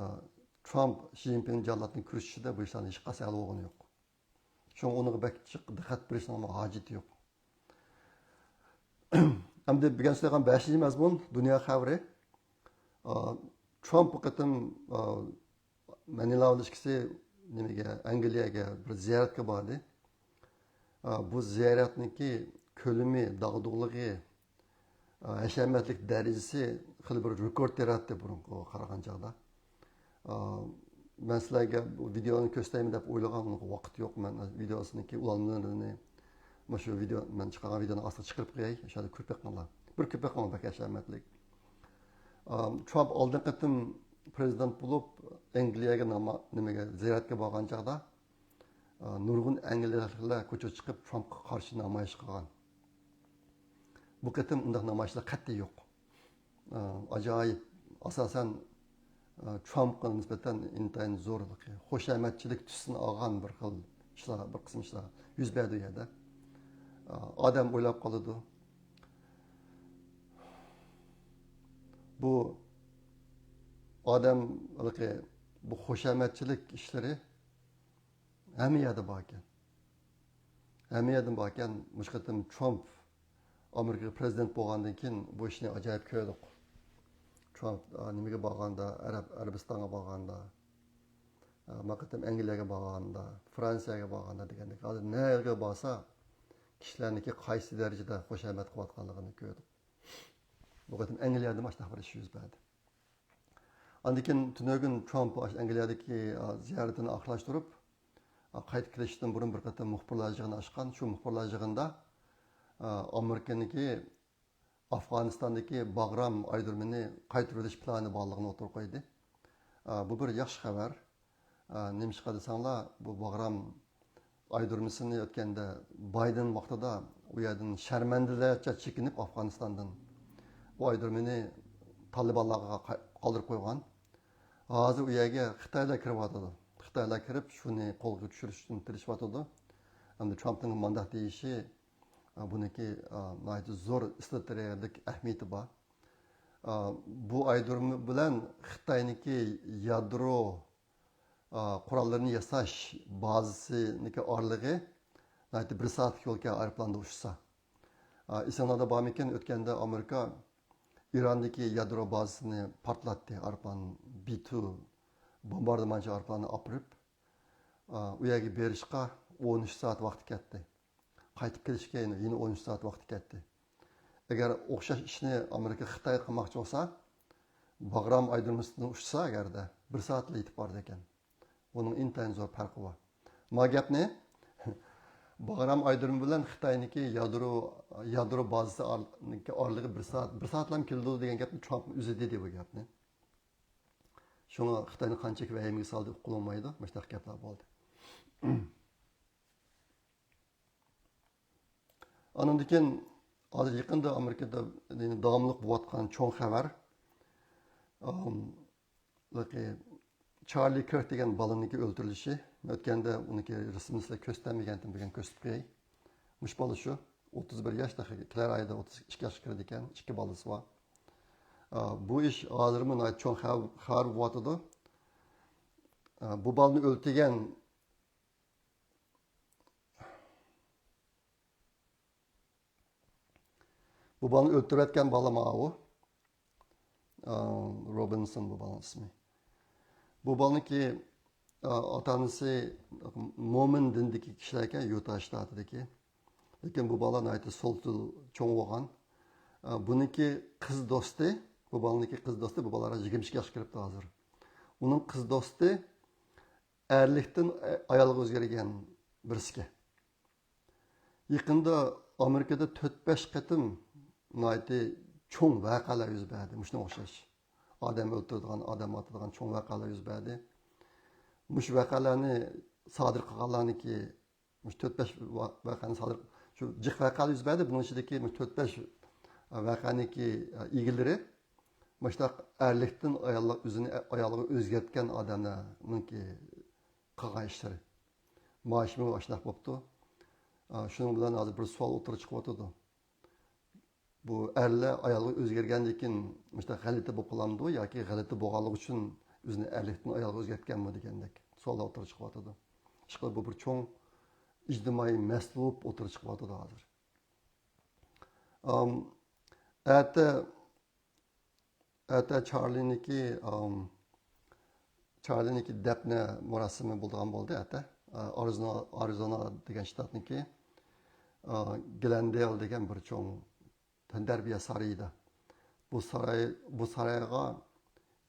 ترامپ، شى جىنپىڭ جاللاتنىڭ كۆرۈشۈشىدە بۇ ئىشلارنىڭ ھېچقايسى ھەل بولغىنى يوق. شۇڭا ئۇنىڭغا بەك جىق دىققەت بېرىشنىڭمۇ ھاجىتى يوق. ئەمدى بۈگۈن سۆزلەيدىغان بەشىنچى مەزمۇن، دۇنيا خەۋىرى. ئا، ترامپ بۇ قېتىم، ئا، مەنىلا ئىلىشكىسى نېمىگە، ئەنگلىيەگە بىر زىيارەتكە باردى. ئا، بۇ زىيارەتنىڭكى كۆلىمى، داغدۇغىلىقى، ئا، ھەشەمەتلىك دەرىجىسى خېلى بىر رېكورت ياراتتى بۇرۇنقىغا قارىغان چاغدا. ئا، مەن سىلەرگە بۇ ۋىدېئونى كۆرسىتەيمەن دەپ ئويلىغان ۋاقىت يوق. مەن ۋىدېئوسىنىڭكى ئۇلانمىلىرىنى، مۇشۇ ۋىدېئو، مەن چىقارغان ۋىدېئونىڭ ئاستىغا چىقىرىپ قوياي، ئاشۇ يەردە كۆرۈپ بېقىڭلار. بىر كۆرۈپ بېقىڭلار، بەك ھەشەمەتلىك. ئا، ترامپ ئالدىنقى قېتىم پرېزىدېنت بولۇپ، ئەنگلىيەگە ناما-، نېمىگە، زىيارەتكە بارغان چاغدا، ئا، نۇرغۇن ئەنگلىيەلىكلەر كوچىغا چىقىپ، ترامپقا قارشى نامايىش قىلغان. بۇ قېتىم ئۇنداق نامايىشلار قەتئىي يوق. ئا، ئاجايىپ، ئاساسەن، ئا، ترامپقا نىسبەتەن ئىنتايىن زور خۇشامەتچىلىك تۈسىنى ئالغان بىر خىل ئىشلار، بىر قىسىم ئىشلار يۈز بەردى ئۇ يەردە. ئا، ئادەم ئويلاپ قالىدۇ. بۇ ئادەم ھېلىقى، بۇ خۇشامەتچىلىك ئىشلىرى ھەممە يەردە باركەن. ھەممە يەردە باركەن. مۇشۇ قېتىم ترامپ ئامېرىكىغا پرېزىدېنت بولغاندىن كېيىن بۇ ئىشنى ئاجايىپ كۆردۇق. ترامپ، ئا، نېمىگە بارغاندا، ئەرەب، ئەرەبىستانغا بارغاندا، ئا، ما قېتىم ئەنگلىيەگە بارغاندا، فرانسىيەگە بارغاندا دېگەندەك، ھازىر نەگە بارسا، كىشىلەرنىڭكى قايسى دەرىجىدە خۇشامەت قىلىۋاتقانلىقىنى كۆردۇق. بۇ قېتىم ئەنگلىيەدىمۇ ئاشۇنداق بىر ئىش يۈز بەردى. ئاندىن كېيىن تۈنۈگۈن ترامپ ئاشۇ ئەنگلىيەدىكى، ئا، زىيارىتىنى ئاخىرلاشتۇرۇپ، ئا، قايتىپ كېلىشتىن بۇرۇن بىر قېتىم مۇخبىرلار يىغىنى ئاچقان. شۇ مۇخبىرلار يىغىنىدا، ئا، ئامېرىكىنىڭكى ئافغانىستاندىكى باغرام ئايرودرومىنى قايتۇرۇۋېلىش پىلانى بارلىقىنى ئوتتۇرىغا قويدى. ئا، بۇ بىر ياخشى خەۋەر. ئا، نېمىشقا دېسەڭلار، بۇ باغرام ئايرودرومىسىنى ئۆتكەندە بايدېن ۋاقتىدا ئۇ يەردىن شەرمەندىلەرچە چېكىنىپ ئافغانىستاندىن ئۇ ئايرودرومىنى تالىبانلارغا قا-، قالدۇرۇپ قويغان. ھازىر ئۇ يەرگە خىتايلار كىرىۋاتىدۇ. خىتايلار كىرىپ شۇنى قولغا چۈشۈرۈشتىن تىرىشىۋاتىدۇ. ئەمدى ترامپنىڭ مانداق دېيىشى، ئا، بۇنىڭكى، ئا، ناھايىتى زور ئىستراتېگىيەلىك ئەھمىيىتى بار. ئا، بۇ ئايرودروم بىلەن خىتاينىڭكى يادرو، ئا، قوراللىرىنى ياساش بازىسىنىڭكى ئارىلىقى ناھايىتى بىر سائەتلىك يولكەن ئايروپىلاندا ئۇچسا. ئا، ئېسىڭلاردا بارمىكىن، ئۆتكەندە ئامېرىكا ئىراندىكى يادرو بازىسىنى پارتلاتتى، ئايروپىلان، بى تو بومباردىمانچى ئايروپىلاننى ئاپىرىپ. ئا، ئۇ يەرگە بېرىشقا ئون ئۈچ سائەت ۋاقتى كەتتى. قايتىپ كېلىشكە يەنە، يەنە ئون ئۈچ سائەت ۋاقتى كەتتى. ئەگەر ئوخشاش ئىشنى ئامېرىكا، خىتاي قىلماقچى بولسا، باغرام ئايرودرومىدىن ئۇچسا ئەگەردە، بىر سائەتلا يېتىپ بارىدىكەن. ئۇنىڭ ئىنتايىن زور پەرقى بار. ما گەپنى باغرام ئايرودرومى بىلەن خىتاينىڭكى يادرو، يادرو بازىسى ئار-، ئارىلىقى بىر سائەت، بىر سائەتلا كېلىدۇ دېگەن گەپنى ترامپ ئۆزى دېدى بۇ گەپنى. شۇڭا خىتاينى قانچىلىك ۋەھىمىگە سالدى ئۇققىلى بولمايدۇ. مۇشۇنداق گەپلەر بولدى. ئاندىن كېيىن ھازىر يېقىندا ئامېرىكىدا داۋاملىق بولۇۋاتقان چوڭ خەۋەر، ئام، چارلى كىرك دېگەن بالىنىڭكى ئۆلتۈرۈلۈشى. ئۆتكەندە ئۇنىڭكى رەسىمىنى سىلەرگە كۆرسىتەلمىگەنتىم، بۈگۈن كۆرسىتىپ قوياي. مۇشۇ بالا شۇ، ئوتتۇز بىر ياش، تېخى كېلەر ئايدا ئوتتۇز ئىككى ياشقا كىرىدىكەن، ئىككى بالىسى بار. ئا، بۇ ئىش ھازىرمۇ ناھايىتى چوڭ خەۋ-، خەۋەر بولۇۋاتىدۇ. ئا، بۇ بالىنى ئۆلتۈرگەن، بۇ بالىنى ئۆلتۈرۈۋەتكەن بالا ماۋۇ. ئا، روبىنسون بۇ بالىنىڭ ئىسمى. بۇ بالىنىڭكى، ئا، ئاتا-ئانىسى مومىن دىندىكى كىشىلەر ئىكەن، يۇتا شتاتىدىكى. لېكىن بۇ بالا ناھايىتى سول تىل چوڭ بولغان. ئا، بۇنىڭكى قىز دوستى، بۇ بالىنىڭكى قىز دوستى، بۇ بالا يىگىرمە ئىككى ياشقا كىرىپتۇ ھازىر. ئۇنىڭ قىز دوستى ئەرلىكتىن ئايالغا ئۆزگەرگەن بىرسىكەن. يېقىندا ئامېرىكىدا تۆت بەش قېتىم ناھايىتى چوڭ ۋەقەلەر يۈز بەردى، مۇشۇنىڭغا ئوخشاش. ئادەم ئۆلتۈرىدىغان، ئادەم ئاتىدىغان چوڭ ۋەقەلەر يۈز بەردى. مۇشۇ ۋەقەلەرنى سادىر قىلغانلارنىڭكى، مۇشۇ تۆت بەش ۋە-، ۋەقەنى سادىر، شۇ جىق ۋەقەلەر يۈز بەردى. بۇنىڭ ئىچىدىكى مۇشۇ تۆت بەش ۋەقەنىڭكى ئىگىلىرى مۇشۇنداق ئەرلىكتىن ئاياللار ئۆزىنى ئايالغا ئۆزگەرتكەن ئادەملەرنىڭكى قىلغان ئىشلىرى. مانا شۇمۇ ئاشۇنداق بوپتۇ. ئا، شۇنىڭ بىلەن ھازىر بىر سوئال ئوتتۇرىغا چىقىۋاتىدۇ. بۇ ئەرلەر ئايالغا ئۆزگەرگەندىن كېيىن مۇشۇنداق غەلىتە بولۇپ قالامدۇ ياكى غەلىتە بولغانلىقى ئۈچۈن ئۆزىنى ئەرلىكتىن ئايالغا ئۆزگەرتكەنمۇ دېگەندەك سوئاللار ئوتتۇرىغا چىقىۋاتىدۇ. ئىشقىلىپ بۇ بىر چوڭ ئىجتىمائىي مەسىلە بولۇپ ئوتتۇرىغا چىقىۋاتىدۇ ھازىر. ئام، ئەتە ئەتە چارلىنىڭكى، ئام، چارلىنىڭكى دەپنە مۇراسىمى بولىدىغان بولدى ئەتە. ئا، ئارىزونا، ئارىزونا دېگەن شتاتنىڭكى، ئا، گلەندېيل دېگەن بىر چوڭ تەنتەربىيە سارىيىدا. بۇ ساراي، بۇ سارايغا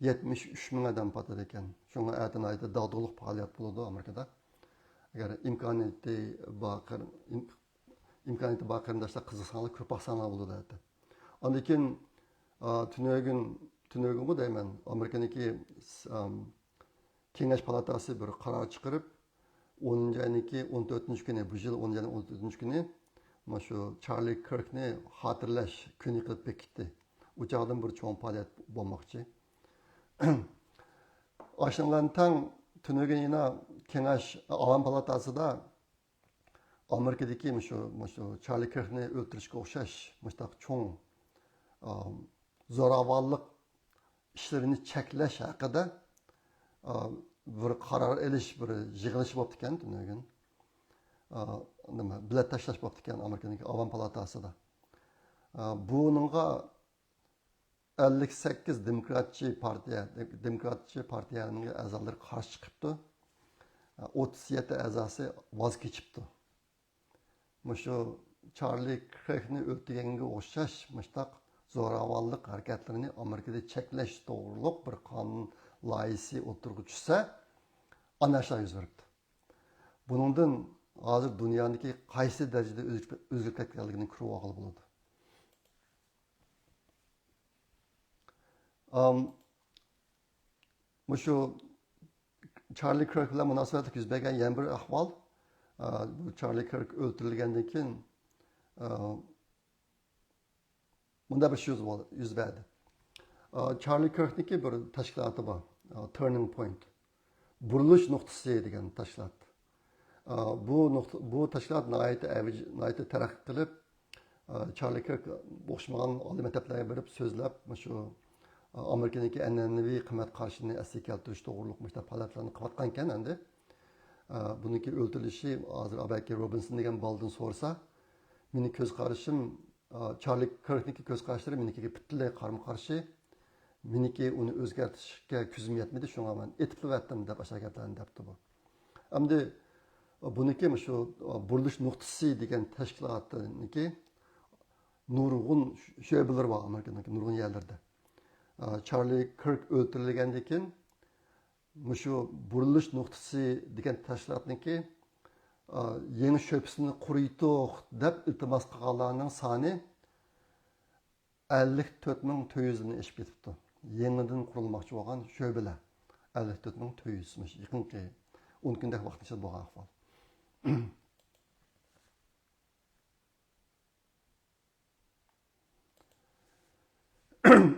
يەتمىش ئۈچ مىڭ ئادەم پاتىدىكەن. شۇڭا ئەتە ناھايىتى داغدۇغىلىق پائالىيەت بولىدۇ ئامېرىكىدا. ئەگەر ئىمكانىيىتى بار قېرىن-، ئىم-، ئىمكانىيىتى بار قېرىنداشلار قىزىقساڭلار كۆرۈپ باقساڭلار بولىدۇ ئەتە. ئاندىن كېيىن، ئا، تۈنۈگۈن، تۈنۈگۈنمۇ دەيمەن، ئامېرىكىنىڭكى، ئام، كېڭەش پالاتاسى بىر قارار چىقىرىپ، ئونىنچى ئاينىڭكى ئون تۆتىنچى كۈنى، بۇ يىل ئونىنچى ئاينىڭ ئون تۆتىنچى كۈنى، مانا شۇ چارلى كىركنى خاتىرىلەش كۈنى قىلىپ بېكىتتى. ئۇ چاغدىن بىر چوڭ پائالىيەت بولماقچى. ئاشۇنىڭ بىلەن تەڭ تۈنۈگۈن يەنە كېڭەش، ئاۋام پالاتاسىدا ئامېرىكىدىكى مۇشۇ، مۇشۇ چارلى كىركنى ئۆلتۈرۈشكە ئوخشاش مۇشۇنداق چوڭ، ئا، زوراۋانلىق ئىشلىرىنى چەكلەش ھەققىدە، ئا، بىر قارار ئېلىش، بىر يىغىلىش بوپتىكەن تۈنۈگۈن. ئا، نېمە، بېلەت تاشلاش بوپتىكەن ئامېرىكىنىڭكى ئاۋام پالاتاسىدا. ئا، بۇنىڭغا ئەللىك سەككىز دېموكراتچى پارتىيە، دېموكراتچى پارتىيەنىڭ ئەزالىرى قارشى چىقىپتۇ. ئوتتۇز يەتتە ئەزاسى ۋاز كېچىپتۇ. مۇشۇ چارلى كىركنى ئۆلتۈرگەنگە ئوخشاش مۇشۇنداق زوراۋانلىق ھەرىكەتلىرىنى ئامېرىكىدا چەكلەش توغرۇلۇق بىر قانۇن لايىھىسى ئوتتۇرىغا چۈشسە، ئانا شۇلار يۈز بېرىپتۇ. بۇنىڭدىن ھازىر دۇنيانىڭكى قايسى دەرىجىدە ئۆزگىرىپ، ئۆزگىرىپ كەتكەنلىكىنى كۆرۈۋالغىلى بولىدۇ. ئام، مۇشۇ چارلى كىرك بىلەن مۇناسىۋەتلىك يۈز بەرگەن يەنە بىر ئەھۋال، ئا، بۇ چارلى كىرك ئۆلتۈرۈلگەندىن كېيىن، ئا، مۇنداق بىر ئىش يۈز بول-، يۈز بەردى. ئا، چارلى كىركنىڭكى بىر تەشكىلاتى بار، ئا، تۇرنىڭ پوينت، بۇرۇلۇش نۇقتىسى دېگەن تەشكىلات. ئا، بۇ نۇقتا، بۇ تەشكىلات ناھايىتى ئەۋج-، ناھايىتى تەرەققىي قىلىپ، ئا، چارلى كىرك ئوخشىمىغان ئالىي مەكتەپلەرگە بېرىپ سۆزلەپ، مۇشۇ، ئا، ئامېرىكىنىڭكى ئەنئەنىۋى قىممەت قارىشىنى ئەسلىگە كەلتۈرۈش توغرۇلۇق مۇشۇنداق پائالىيەتلەرنى قىلىۋاتقانىكەن ئەمدى. ئا، بۇنىڭكى ئۆلتۈرۈلۈشى ھازىر بەلكى روبىنسون دېگەن بالىدىن سورىسا، مېنىڭ كۆز قارىشىم، ئا، چارلى كىركنىڭكى كۆز قاراشلىرى مېنىڭكىگە پۈتۈنلەي قارىمۇ قارشى. مېنىڭكى ئۇنى ئۆزگەرتىشكە كۈچۈم يەتمىدى، شۇڭا مەن ئېتىپلا ئەتتىم دەپ ئاشۇ گەپلەرنى دەپتۇ بۇ. ئەمدى بۇنىڭكى مۇشۇ بۇرۇلۇش نۇقتىسى دېگەن تەشكىلاتنىڭكى نۇرغۇن شۆبىلىرى بار ئامېرىكىنىڭكى نۇرغۇن يەرلىرىدە. ئا، چارلى كىرك ئۆلتۈرۈلگەندىن كېيىن، مۇشۇ بۇرۇلۇش نۇقتىسى دېگەن تەشكىلاتنىڭكى، ئا، يېڭى شۆبىسىنى قۇرۇيتۇق دەپ ئىلتىماس قىلغانلارنىڭ سانى ئەللىك تۆت مىڭ تۆت يۈزدىن ئېشىپ كېتىپتۇ. يېڭىدىن قۇرۇلماقچى بولغان شۆبىلەر ئەللىك تۆت مىڭ تۆت يۈز، مۇشۇ يېقىنقى ئون كۈندە ۋاقىت ئىچىدە بولغان ئەھۋال.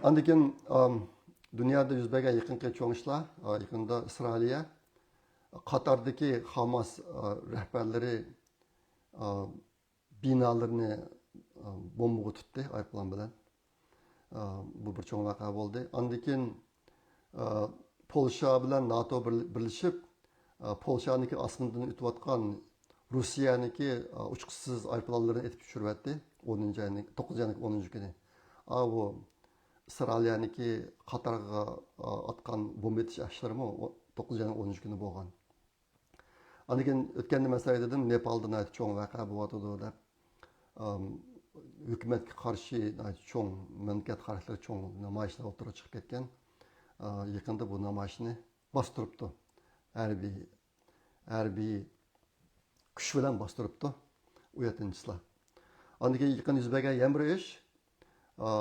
ئاندىن كېيىن، ئام، دۇنيادا يۈز بەرگەن يېقىنقى چوڭ ئىشلار، ئا، يېقىندا ئىسرائىلىيە قاتاردىكى خاماس، ئا، رەھبەرلىرى، ئا، بىنالىرىنى، ئا، بومبىغا تۇتتى ئايروپىلان بىلەن. ئا، بۇ بىر چوڭ ۋەقە بولدى. ئاندىن كېيىن، ئا، پولشا بىلەن ناتو بىر-، بىرلىشىپ، ئا، پولشانىڭكى ئاسمىنىدىن ئۆتۈۋاتقان روسىيەنىڭكى، ئا، ئۇچقۇچىسىز ئايروپىلانلىرىنى ئېتىپ چۈشۈرۈۋەتتى. ئونىنچى ئاينىڭ، توققۇزىنچى ئاينىڭ ئونىنچى كۈنى. ئا، بۇ ئىسرائىلىيەنىڭكى قاتارغا، ئا، ئاتقان بومبا ئېتىش ئىشلىرىمۇ ئو-، توققۇزىنچى ئاينىڭ ئونىنچى كۈنى بولغان. ئاندىن كېيىن ئۆتكەندە مەن سىلەرگە دېدىم، نېپالدا ناھايىتى چوڭ ۋەقە بولۇۋاتىدۇ دەپ. ئام، ھۆكۈمەتكە قارشى ناھايىتى چوڭ، مەملىكەت خاراكتېرلىك چوڭ نامايىشلار ئوتتۇرىغا چىقىپ كەتكەن. ئا، يېقىندا بۇ نامايىشنى باستۇرۇپتۇ. ھەربىي، ھەربىي كۈچ بىلەن باستۇرۇپتۇ ئۇ يەتتىنچى چىسلا. ئاندىن كېيىن يېقىن يۈز بەرگەن يەنە بىر ئىش، ئا،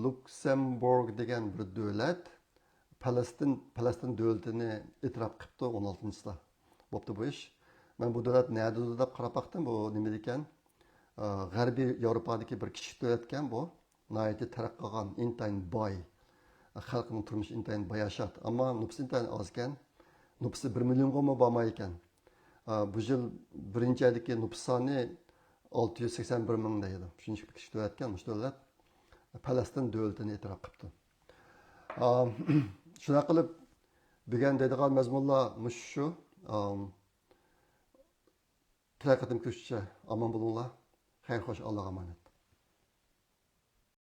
لۇكسەمبۇرگ دېگەن بىر دۆلەت پەلەستىن، پەلەستىن دۆلىتىنى ئېتىراپ قىپتۇ ئون ئالتىنچىسىدا. بوپتۇ بۇ ئىش. مەن بۇ دۆلەت نەدىدۇ دەپ قاراپ باقتىم، بۇ نېمە ئىكەن؟ ئا، غەربىي ياۋروپادىكى بىر كىچىك دۆلەتكەن بۇ. ناھايىتى تەرەققىي قىلغان، ئىنتايىن باي. خەلقىنىڭ تۇرمۇشى ئىنتايىن باياشات. ئەمما نوپۇسى ئىنتايىن ئازكەن. نوپۇسى بىر مىليونغىمۇ بارمايدىكەن. ئا، بۇ يىل بىرىنچى ئايدىكى نوپۇس سانى ئالتە يۈز سەكسەن بىر مىڭ دەيدۇ. شۇنچىلىك كىچىك دۆلەتكەن، مۇشۇ دۆلەت پەلەستىن دۆلىتىنى ئېتىراپ قىپتۇ. ئا، شۇنداق قىلىپ، بۈگۈن دەيدىغان مەزمۇنلار مۇشۇ شۇ. ئا، كېلەر قېتىم كۆرۈشكىچە ئامان بولۇڭلار. خەير خوش، ئاللاغا ئامانەت.